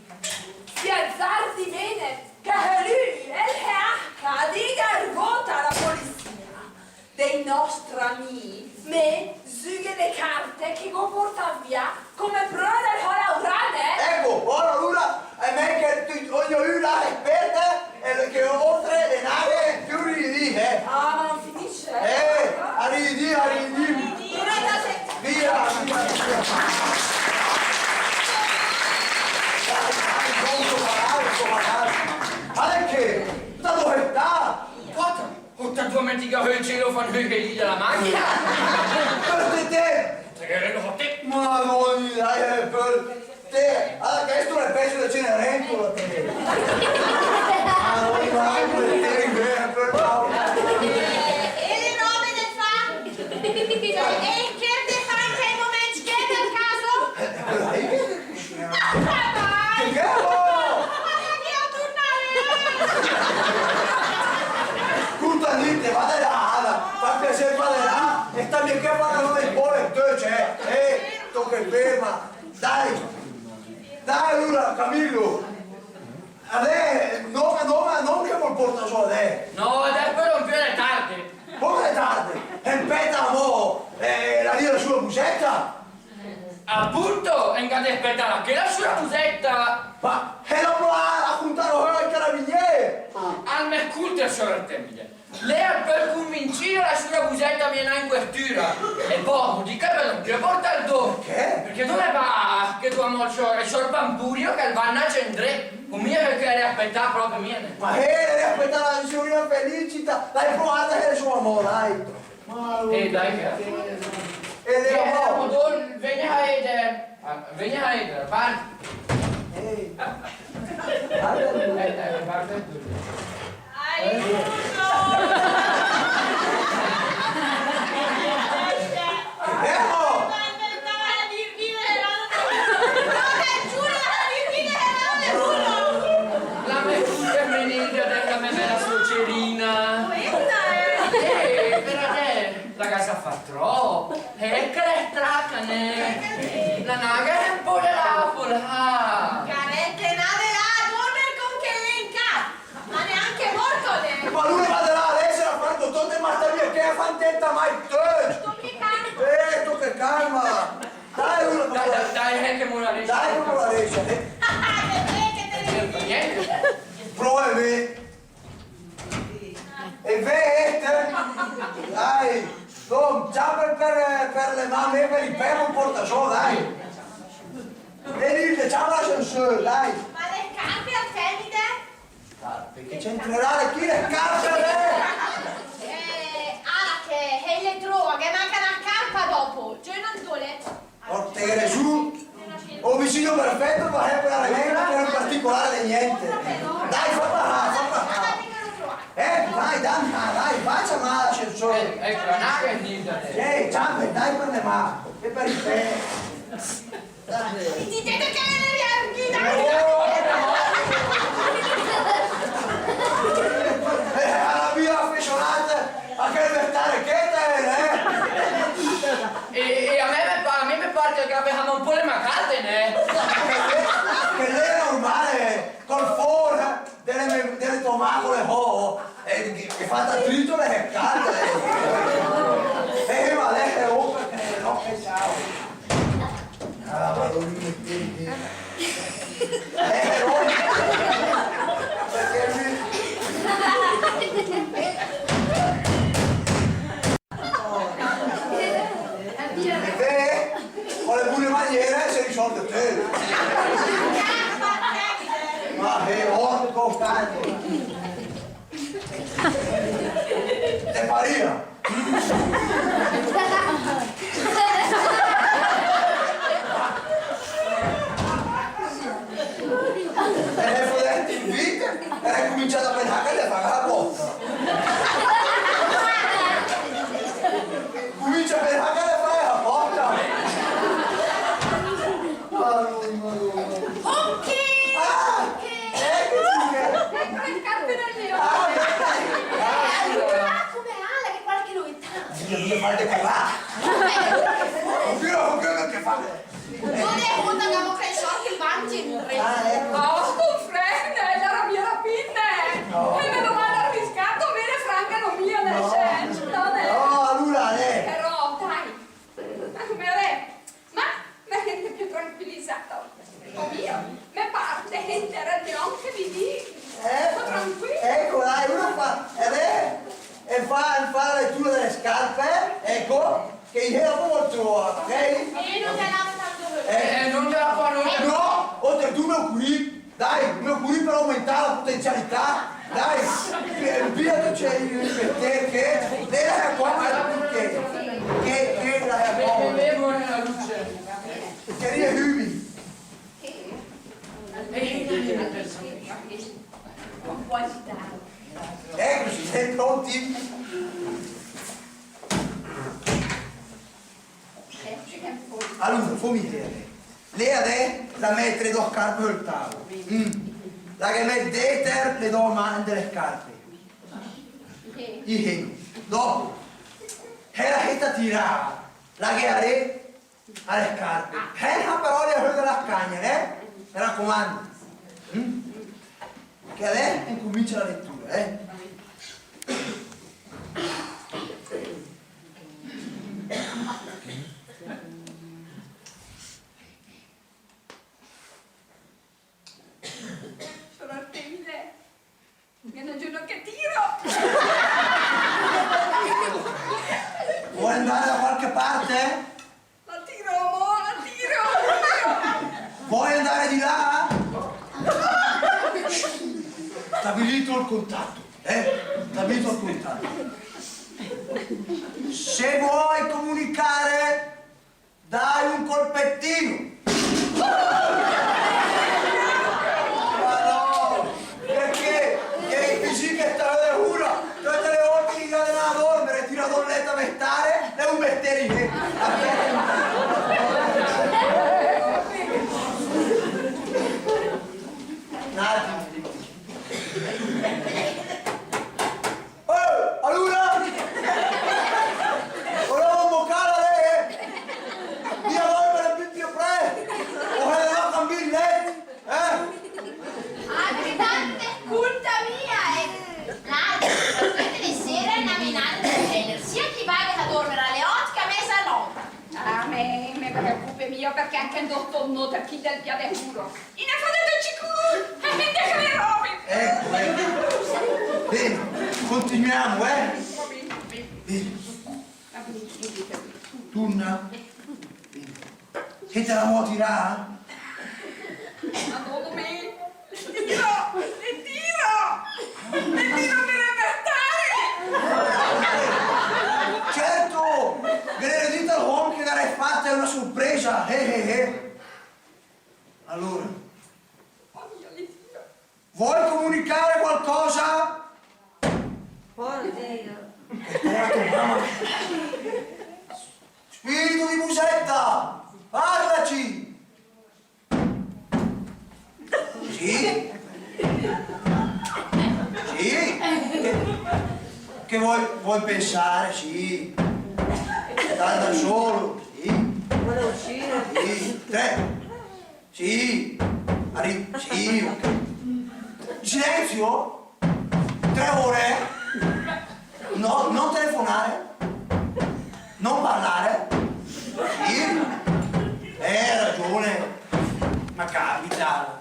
si azzardi bene, che lui, el he anca, diga, argota la polizia. Dei nostri amì, me züghe le carte che go portà via come pröva del ho laurà, né? Ecco, ora, ora, è me che tu, ognuno la rispetta, e che oltre le nave più ridì, eh. Ah, ma non finisce, eh? Eh, a ridì, a ridì. Via, via, via. Dai, dai, pronto, magari, magari. Ma che? Da dove sta? Cosa? Puta, tu metti che ho il cielo fan hü che lì della macchina! Pöl te! Te che lo te! Madonna, dai, eh, pöl te! Allora, che sto nel pezzo del Cenerentola, te! Madonna, dai, pöl te, pöl te! E le robe del fan? E che de fan che momenti che per caso? Eh, quella lì che Che gh'è, oh? Tuta nit, va de là, va, fa piasè, va de là, e sta mia che fa la roba in pole, te, cioè, eh, tocca ferma, dai, dai, allora, Camillo, adè, no, no, no, che vol portà sö, adè. No, adè, però un po' è tardi. Come è tardi? E speta, mo, eh, la lira sulla busetta. Appunto, e gh'à de spetà che la sciura busetta. Ma, e dopo la, la cuntarò ai carabinieri. Al me sculta, sior Artemide. Lé al pöl cunvincì la sciura busetta a mé in questura. E pò, dica, però, che porta el do? Perché? Perché dove va che tu amò el sior, el sior Pampurio che el va a nasce indré? Con mia che l'è a spetà proprio mia, né? Ma, eh, l'è a spetà la signorina Felicita. Dai, provate che sono amò, dai. Eh, dai, che... Eh, eh, amò. Vegna a eder. Ah, vegna a eder, va. Eh. Varda el duro. Eh, eh, varda el duro. Aiuto! Fermo! La me figlia Benilda, la me bella suocerina. Questa è... Eh, però che la casa fa troppo. Eh, che le straca, né? La naga è un po' de là, un po' de là. Carette, nade là, torna con che l'è in ca. Ma neanche morto, né? Ma lui va de là, lei se la fa tutto, ma sta mia che fa tenta mai. Tocca calma. Eh, tocca calma. Dai, uno, dai, dai, dai, eh, che mo la riesce. Dai, che mo la riesce, eh. Che te ne dici? Niente. Prova a me. E vede? Dai, dai, ciapa per, per le man, per i pè, porta sö, dai. E lì, ciapa l'ascensore, dai. Ma le scarpe, Artemide? Ah, perché c'entrerà chi le scarpe, eh? Eh, ah, che, eh, le trova, che manca una scarpa dopo. Cioè, non tole. Portare su. Omicidio perfetto, ma è per la regola, per un particolare di niente. Dai, fa passà, fa passà. Eh, dai, dai, dai, dai, faccia male l'ascensore. Eh, ecco, la naga è lì, dai. Eh, ciao, dai, per le mani. E per il pene. Dite che le Eh, la mia affezionata. Ma che deve stare cheta, eh? E, e a me me pa-, a me me par che gabbe un po' le man calde, né? Che l'è normale, col forno, delle me-, delle tomàcole, oh, e, e fatta tritole e calde, eh. Eh, ma lei è open, eh, no, che ciao. Ah, ma non mi metti. Eh, oh. Perché lui... E beh, con le buone maniere si risolve tutto. Ma che orco cane. Te paria? Cumincia a pensà che l'è fà la pòta. Cumincia a pensà che l'è fà la pòta. Madonna, Madonna. Ok! Ah! Ok! Eh, che sì che... Ecco le scarpe del mio. Ah, beh. Eh, allora, come va? L'è qualche novità? Sì, non mi fate parlare. Vabbè, allora che fa? Io non ho quello che fa. Dónde hét che gh'hemo crèscüt che 'l va in gènere? Ah, ecco. Oh, confrène, l'era mia rapine. No. E meno mal, arriscàt, mé le franche no mia, nel sens, no, né? No, alura, eh. Però, dai. Ma come l'è? Ma, ma sènte piö tranquilizàt. O mio, me par de sènter de òm che mi dis. Eh? Sto tranquilla. Ecco, dai, uno fa, eh, beh, e fa, fa la lettura delle scarpe, ecco. Che i hé la pò, ok? Eh, non te la fa, non te la fa. No, oltre tu me ocurì, dai, me ocurì per aumentà la potenzialità, dai, eh, via che c'è il, perché, che, che, che, che la è poco. Che riesci. Eccoci, siete pronti? Alura, fóm vedè. Lé adès la mèt le dò scarpe söl tàol. Mm. La ghe mèt déter le dò mà in de le scarpe. I hé. Dòpo. Hèla hét a tirà. La ghe aré a le scarpe. Hèla però le hé de la scagna, eh? Me racomando. Mm? Che adès incomincia la lettura, eh? Sciur Artemide, gh'è 'na giöna che tira. Vuoi andare da qualche parte? La tiro, amò, la tiro, la tiro. Vuoi andare di là? Stabilito il contatto, eh? Stabilito il contatto. Se vuoi comunicare, dai un colpettino. Ma no, perché? Che i fisiche sta de hura, töte le ólte che i va a dórmer, tira dó in lèt a mestare, l'è un mestére, eh. Un attimo. Eh, alura! Volèvo 'mbocàla, eh! Mia dórmer pì, pì prèst! O hèla de cambià 'l lèt, eh? Adì tant, sculta mia, eh! L'altri, töte le sére, 'na menada del gèner, sia che i vaga a dórmer a le òt che a mèsanòt. Ah, me, me preòcupe mia, perché anche 'l dotùr Nòt, chèl del pià de hura, i ne fa de töcc i cülùr, e vède che le ròbe. Ecco, ecco. Bene, continuiamo, eh? Va bene, va bene. Bene. Va bene, va bene. Turna. Bene. Che te la vuoi tirare? Ma no, no, me. Tiro! E tiro! E tiro per arrestare! Certo! Ghe l'ére dit a l'uom che la gh'arès fata öna surpresa! Eh, eh, eh! Alura. Oddio, le tiro. Vuoi comunicare qualcosa? Oddio. Mamma. Spirito di Busetta, parlaci! Sì? Sì? Che, che vuoi, vuoi pensare? Sì. Stare da solo? Sì. Vuole uscire? Sì. Tre. Sì. Arri-, sì, ok. Silenzio? Tre ore? No, non telefonare? Non parlare? Sì? Eh, hai ragione. Ma capita.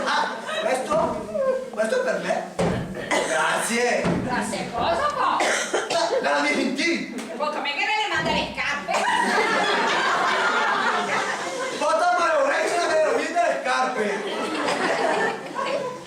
Ah, questo? Questo è per me. Grazie. Grazie cosa po'? La, la mia sentì. E po' come che le manda le scarpe? Pota ma le orecchie, la mia le scarpe.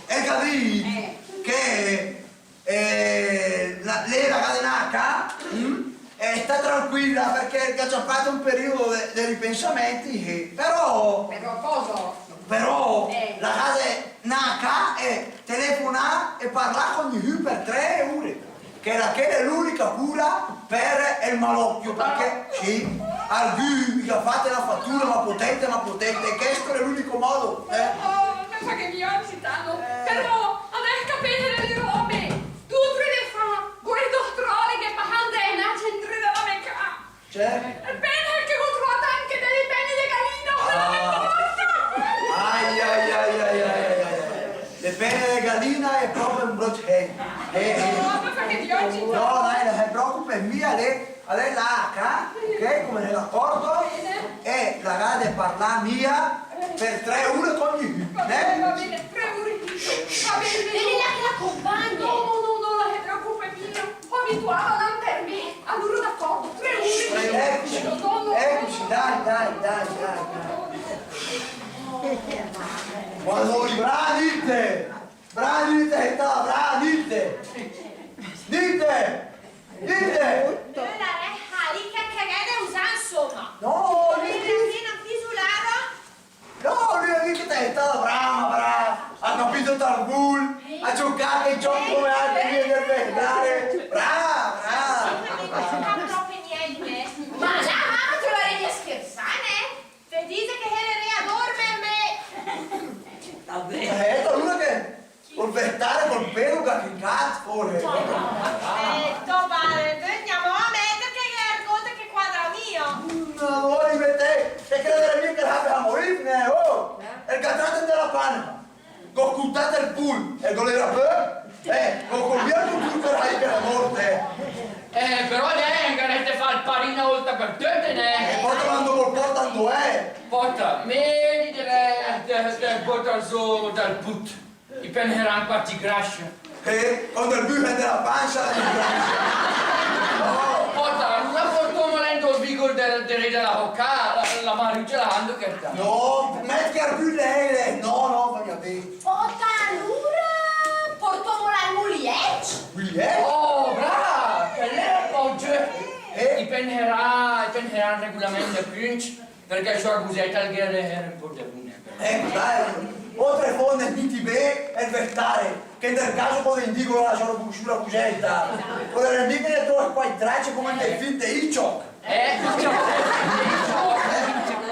E capì? Eh. Che, eh, la, lé la gh'à de 'ndà a cà, mm? E sta tranquilla, perché gh'à ciapàt un periodo de, de ripensamenti, eh. Però... Però cosa? Però, eh, la gh'à de 'ndà a cà e telefonà e parlà con gnihü per tre ure. Che la, chèla l'è l'unica cura per el malocchio, perché, sì, al gh'ù, i gh'à fat öna fatura, ma potente, ma potente, e chèsto l'è l'unico modo, eh. Oh, ma che viaggi, Tano. Eh. Però, adès capìt le robe. Dutri de fà, quei dò stròleghe, ma 'ndì a cà, 'ndré de la me cà. Certo. E pènsa che gh'ó troàt anche dele pène de galina, quèla de pòrta! Ai, ai, ai. Le pène de galina l'è pròpe ü bröt gènere. Eh, eh. No, ma perché ti oggi... No, dai, no se preòcupe mia, lé, lé la cà, ok? Come se l'accordo? Bene. E la gh'à de parlà mia per tre ure con gnihü, eh? Va bene, va bene, tre ure. Va bene. Vedi là che l'accompagna. No, no, no, no, no se preòcupe mia. Abituada a 'ndà per mé, alura d'accordo, tre ure. Eccoci, eccoci, dai, dai, dai, dai, dai. Quando i brava, dite! Brava, dite, sta, brava, dite! Dite! Dite! Öna reha lì che, che gh'è de usà, insoma. No, dite! Appena, appena infisulada. No, lü l'à dit che te sét stada brava, brava. Gh'à capìt tal bul, gh'à giöcàt i giöcc come alter lì del vestàl. Brava, brava. Sì, ma mi no capisco pròpe niènt. Ma la mama, te la rèdet a schersà, né? Te dìset che te rèdet a dórmer, mé. Eh, alura che Col vestàl, col pèl, gh'à clicàt, fóret. Eh, tò pare, dóe gna mò amèter che gh'è argót che quadra mia. Mm, alura, mé, te, te crederét mia che l'àbia a morì, né, oh! El gh'à tràt 'ndè la pana. Gh'ó scutàt el pul, e gh'ó lé la pö, eh, gh'ó, gh'ó mia tutto che l'è mort, eh. Eh, però, eh, gh'avrèt de fà el parì öna ólta per töte, né? E pòta, ma 'ndo pòrta, 'ndo l'è? Pòta, mé, de, de, de, de, pòta sö dal put. I penserà 'n quat i grascia. Eh, quando el bù 'ndà a la pansa, i grascia. No. Pòta, alura portàmol 'ndo sbìgol de, de, de la bóca, la, la marügia la 'ndo che sta. No, mèt che el bù lé, lé. No, no, va mia bé. Pòta, alura portàmol al muliècc? Muliècc? Oh, brava! Che lé pò giöst. Eh? I penserà, i penserà 'n regulament de pünc. Perché el sciur Busèt al gh'éra de èrel ü pó de bù, né. Ecco, dai, ótre fómne, mèt bé el vestàl, che 'n del caso pòde indìgol a la sciura Bu-, sciura Busèta. Pòde mia che ne tróe quai trace come 'n del film de Hitchcock. Eh? Hitchcock? Hitchcock?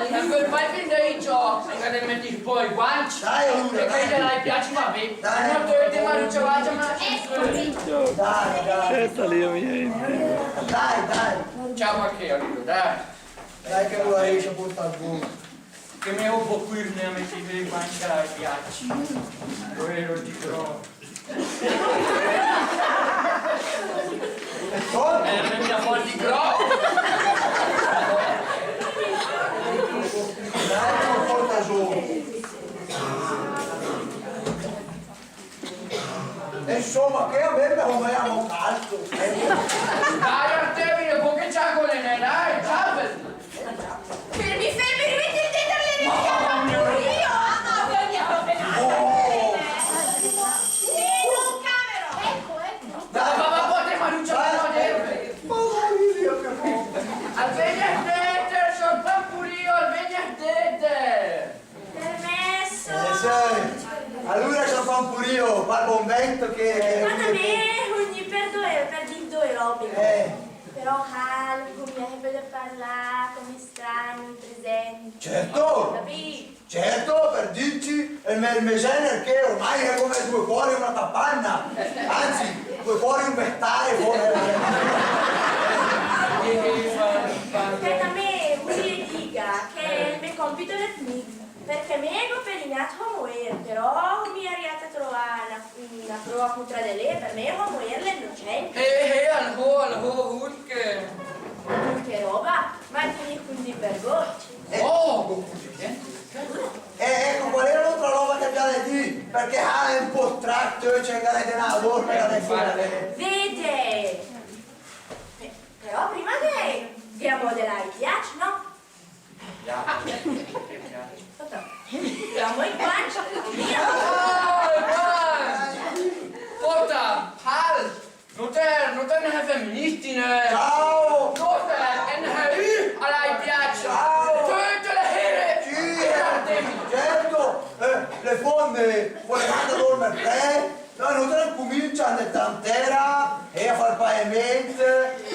E quel bel film de Hitchcock, che te mètet pò i guancc. Dai, alura, dai. Perché te la piace, va bé. Dai. No, te, te, ma no ce la faccio, ma... Dai, dai. Questa lì è mia. Dai, dai. Ciao, ma che, alura, dai. Dai che ora riesce a portare il volo. Che me ho poco irne a mettere in manica ai piacci. Lo ero di gro. E poi? Eh, me mia fuori di gro. Dai, non porta giù. E insoma, che a me me ho mai avuto altro. Dai, Artemio, con che ciacole ne dai? Ciao. Fermi, fermi, rimettete dentro le ricette. Mamma mia. Io, ah, no, per mia proprio no. Oh. Dentro in camera. Ecco, ecco. Dai, ma, ma poi te, ma non c'è... Dai, no, dai. Oh, Dio, che... Al vegna a dèter, sciur Pampurìo, al vegna a dèter. Permesso? Eh, sì. Alura, sciur Pampurìo, par bon vènt che... Ma a me, ogni per dóe, per dì dóe robe. Eh. Però, ah, lu, come che pöde parlà come estraneo in presenza. Certo! Capì? Certo, per dìcc, el me, el me gèner che ormai l'è come dò cör e öna capanna. Anzi, dò cör e ü vestàl, fórse. Aspèta, me, vöri dì che el me cómpet l'è finìt. Perché me gh'ó perinàt a Moér, però me só riàt a troà öna, öna pröa cuntra de lé, per me Moér l'è innocènt. Eh, eh, alò, alò, Hulk. Hulk che roba? Ma ti dico un di per voi. Oh, eh, ecco, qual era l'altra roba che abbiamo da dire? Perché ah, è un po' stratto, cioè, che avete una volta che avete... Vede! Pe-, però prima che, che amo de là, ti piace, no? Pòta, i guancc. Pòta, halt! Noter, noter, ne femministin, eh. Ciao! Noter, en hü, a la i piace. Ciao! Töte le here! Sì, eh. Artemi. Certo! Nò, ma, völe manda dórma prèst? Nò, nóter cumincia a 'ndà in tera, e a fà 'l paiament,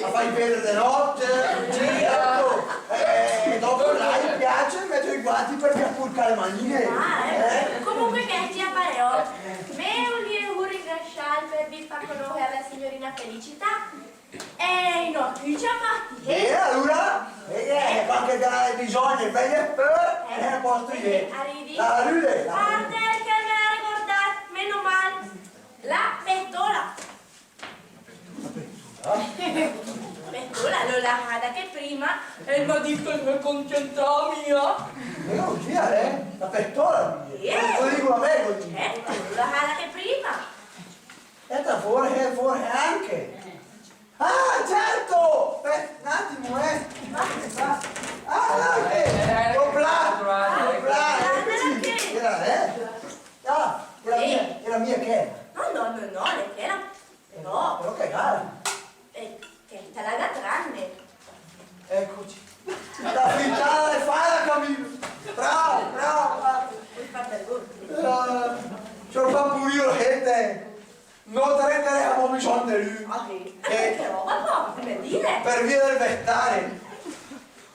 a fà i veder de nòt, certo. Eh, dòpo là, i piace mèt i guanti perché a purcà le manine. Ah, eh. Eh? Comunque che sia, però, me ülìe ringrassiàl per avì fà conòsser la signorina Felicita. Eh, nò, chi ciamàt? Eh, alura? Eh, eh, qualche gh'à bisògn, bèi e pö, eh, a pòst, eh, a rìd. A rìd. Arda che me l'à regordàt, meno mal. La pètola. La pètola? Pètola, l'ó lahàda ché prima, e 'l m'à dìcc che me concentràa mia. Eh, oh, chi l'è? La pètola? Eh. Lo dico a me così. Eh, l'ó lahàda ché prima. E ta fóret, fóret anche. Ah, certo! Spèta un àtimo, eh. Ah, là, eh, eh, oplà, oplà, eccoci. Era, eh? Ah, era mia, era mia chèla. No, no, no, no, l'è chèla. Però, però che gara. Eh, chèsta la gh'à tranne. Eccoci. La fritada l'è fada, Camillo. Bravo, bravo, bravo. Pöl fà per voi. Eh, siòr Pampurìo, la sènte. Nóter gh'évem bisògn de lü. Ah, sì? Eh. Che roba, pò? Come dire? Per via del vestare.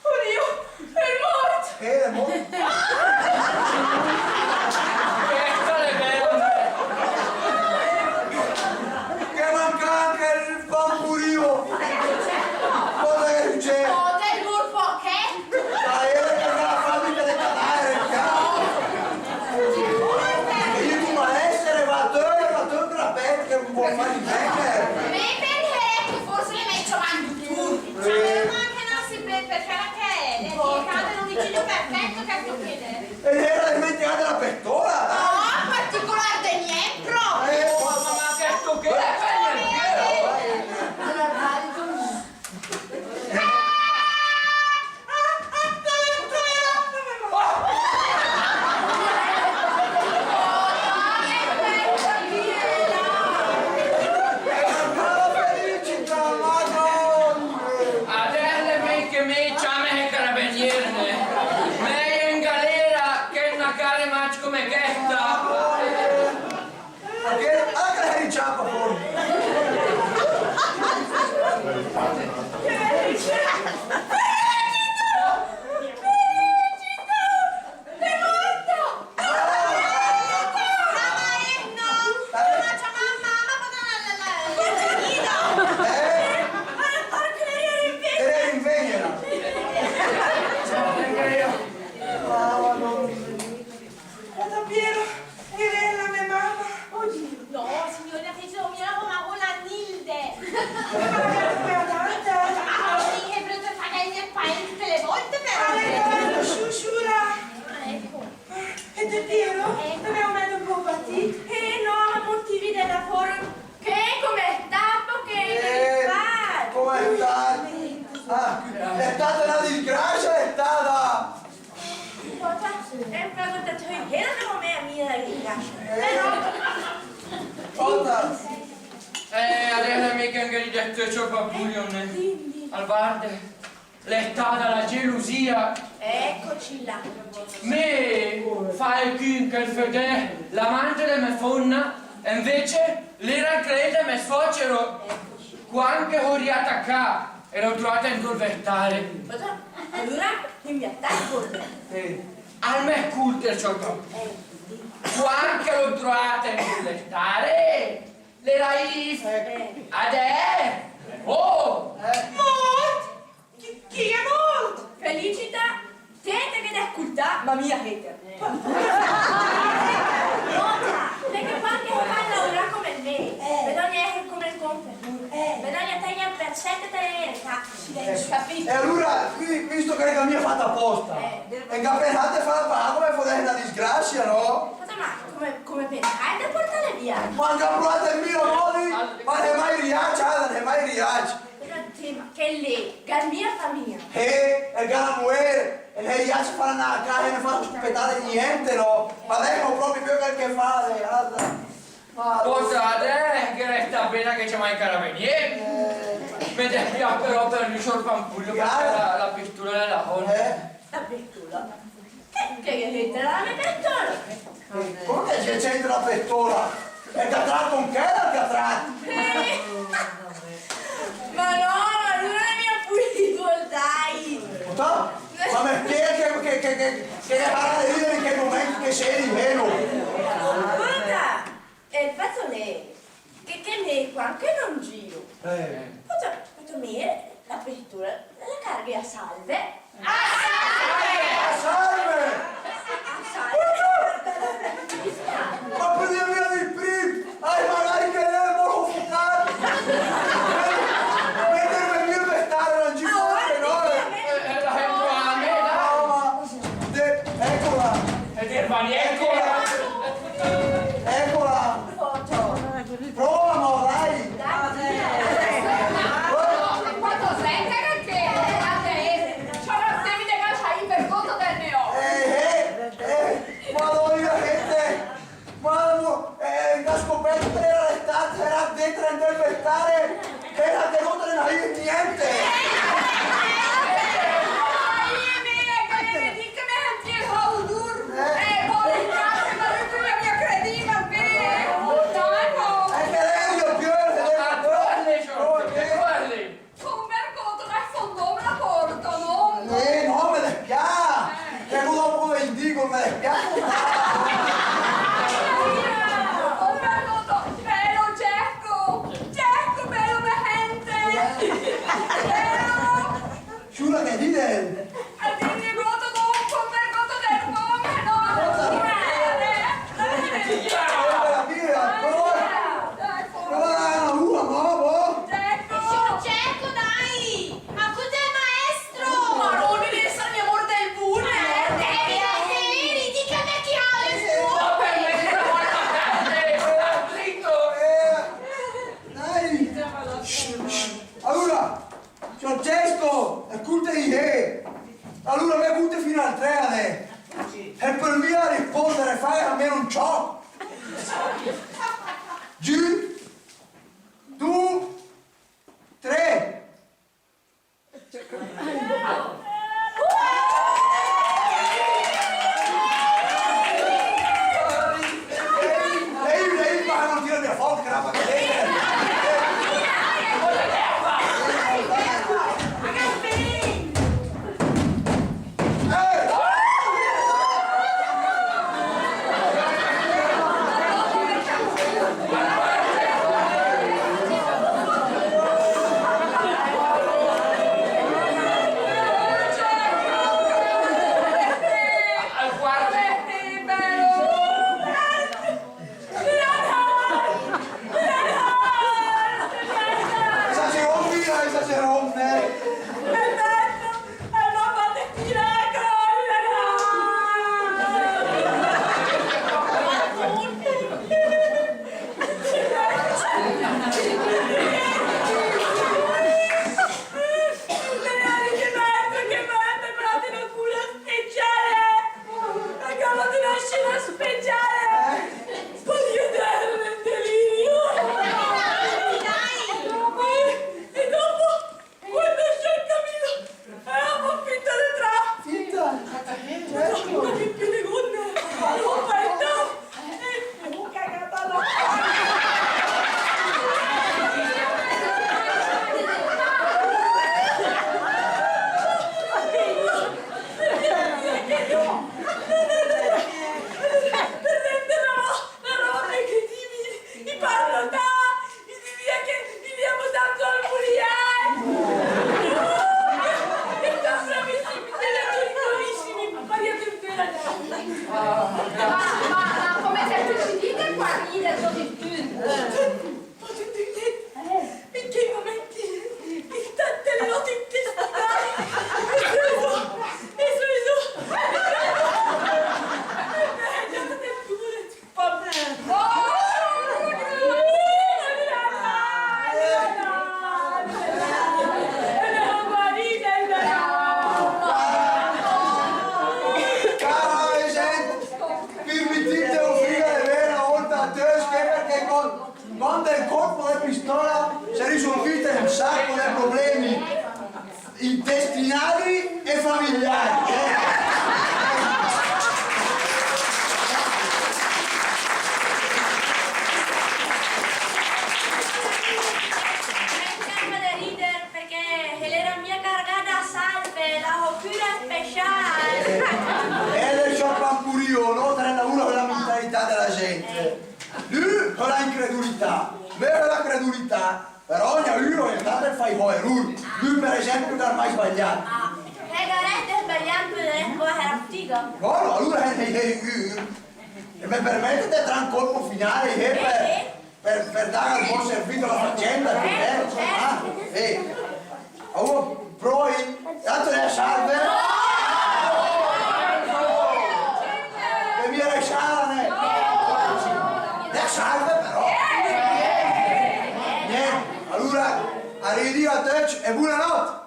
Oddio, l'è mórt! Eh, l'è mórt. Chèsta l'è bèla. Che manca anche 'l Pampurìo. Cosa che sücéd? Oh, te burpo che? Ma gh'éra la fabrica de cadàver, ciao. Gh'ó dìcc, ma èsser, va tö, va tö, che la pèt, che 'l pöl fà nient. Me penserèt che fórse l'è mèi ciamà 'l dutùr. Eh. Ma che no se pöl, perché la che l'è, l'è un omicidio perfetto, che sto chiedendo. E gh'éra dimenticàt la pètola, eh? No, particolar de nient, pròpe. Eh, ma, ma, ma che sto che l'è, che l'è, che l'è? Adès l'è mèi che me ciame i carabenier, nè? Mèi in galera che in na cara de màcc come chèsta. Perché? Ah, che la rinciapa fò! L'è mórta! Ah! Mamma, eh, no! Eh? Ma ciò, mamma, ma cosa la, la, la, la, eh? Ma la porca l'era in veglia! L'era in veglia! Ah, Madonna. Guarda, Piero, e l'è la me mama. Oddio, no, signorina, che io mi la chiamavo la Nilde. Ma che tanta? Ah, sì, che brutto, fa che mi spavento tutte le volte, però. Ah, ecco, ecco, sciura. Ah, ecco. E te, Piero? Eh. Te vèdet mèi un pó per ti? Eh, no, ma motivi de lavoro. Che come stappo che... Eh, come stappo? Ah, l'è stata una disgrazia, l'è stata. Pòta, eh, per conto tò, che la mia mia la ringrazi. Però... Pòta. Eh, adès l'è mèi che 'l ghe dìga, siòr Pampurìo, nè? Eh, dì, dì. Al varde, l'è stata la gelusia. Eccoci là. Me fàe chì che 'l fedèl l'amante de mè fómna, e invece l'era 'l credèt de mè sòcero. Eccoci. Quand che só riàt a cà, e l'ó troàt in del vestare. Cosa? Alura, che mi attacco? Eh, al mè scooter, siòr Tom. Eh, sì. Quand che l'ó troàt in del vestare, l'era ést. Eh. Adès, oh! Eh. Mórt! Chi, chi l'è mórt? Felicita, té te gh'é de scultà, ma mia Heter. Nota, perché quand che se va a laurà come me, eh, bisogna èser come 'l confessùr. Eh. Bisogna tègner per sèt e tègner in cà. Silènzio, capìt? E alura, quindi, visto che l'è mia fata apòsta, eh, e che apéna te fa, fa come se fósse una disgrazia, no? Ma insomma, come, come pensàet de portàle via? Ma gh'ó provàt in mila modi, ma l'è mai riàcc, l'è mai riàcc. Però, sì, ma chèl lé, gh'è mia famìa. Eh, e gh'à la muér, e l'è riàcc a fàla 'ndà a cà, e ne fà suspetà niènt, no? Ma adès pròpe che, che fà, eh, guarda. Ma... Cosa, adès, che rèsta apéna che ciamà i carabenier? Eh. Me dispiàs però per lü, siòr Pampurìo, perché la, la pistula l'è là fò. Eh? La pistula? Che, che c'entra la mé pètola? Come che c'entra la pètola? L'è catrat, ol catrat! Eh. Ma no, ma lü l'è mia pulìt, dai! Puta? Ma perché che, che, che, che, che fa ridere in quei momenti che sei di meno? Ascolta, el fazzoletto, che, che mé, quand che no giro, eh, pöde, pöde mé la pètola la carghe a salve. A salve! A salve! A salve! Ma pöde mia dì prima, ai, magari che l'è mòrt sofocàt! Mètem mia per tèra, no ghe fa, no, eh! Eh, eh, la... No, ma, de-, eccola! Eccola! Eccola! Pröa, no, dai! Dai, dai. Quato sènte che, eh, adès, só la sènte che gh'ó de lasà i per cónt del mé òm. Eh, eh, eh, Madóna, la sènte! Ma, eh, gh'ó scopert che l'era l'estàt, l'era dét in del vestàl, l'era de nóter, no gh'ìa niènt. Eh, che l'è ü piö, eh, Come, Bertotto, dai, fóndom la pórta, no? Eh, no, me despiàs! Eh. Che dopo ve digo, me despiàs. Oh, Bertotto, bèlo, Gèco! Gèco, bèlo, mé sènte! Bèlo! Sciura, che dite? E dì negót, dópo, Bertotto, del nome, no? Cosa? Eh, eh, eh. Sciura, la bira, poi? Dai, fóndom. Cosa, una, no, boh? Gèco! Sciur Gèco, dai! Ma cos'è, maestro? Maròna, deve èser mia mórt del bù, eh! Eh, eh, eh, dì che me chiama, eh, sta zitto! Eh, dai! Shh, shh. Alura, Francesco, scólta, eh! Alura, mé cónte fin al trè, eh! E per mia rispóndere, fà almeno ü ciòch! Giü, du, trè! Mé la credulità, però ogni ü l'è 'ndato a fà i sò erùr. Lü, per esèmpe, l'ha mai sbagliàt. Ah, e gh'avrèss sbagliàt per la sò fatiga? No, no, alura, eh, eh, eh, eh, e me permète de trà ü colpo finale, eh, per, per, per dà ü bon servizio a la facènda, eh? Ah, eh. Oh, pröe, tanto la salve. E via la sala, eh. La salve, però. Niènt, alura, arrivederci e bonanòtt.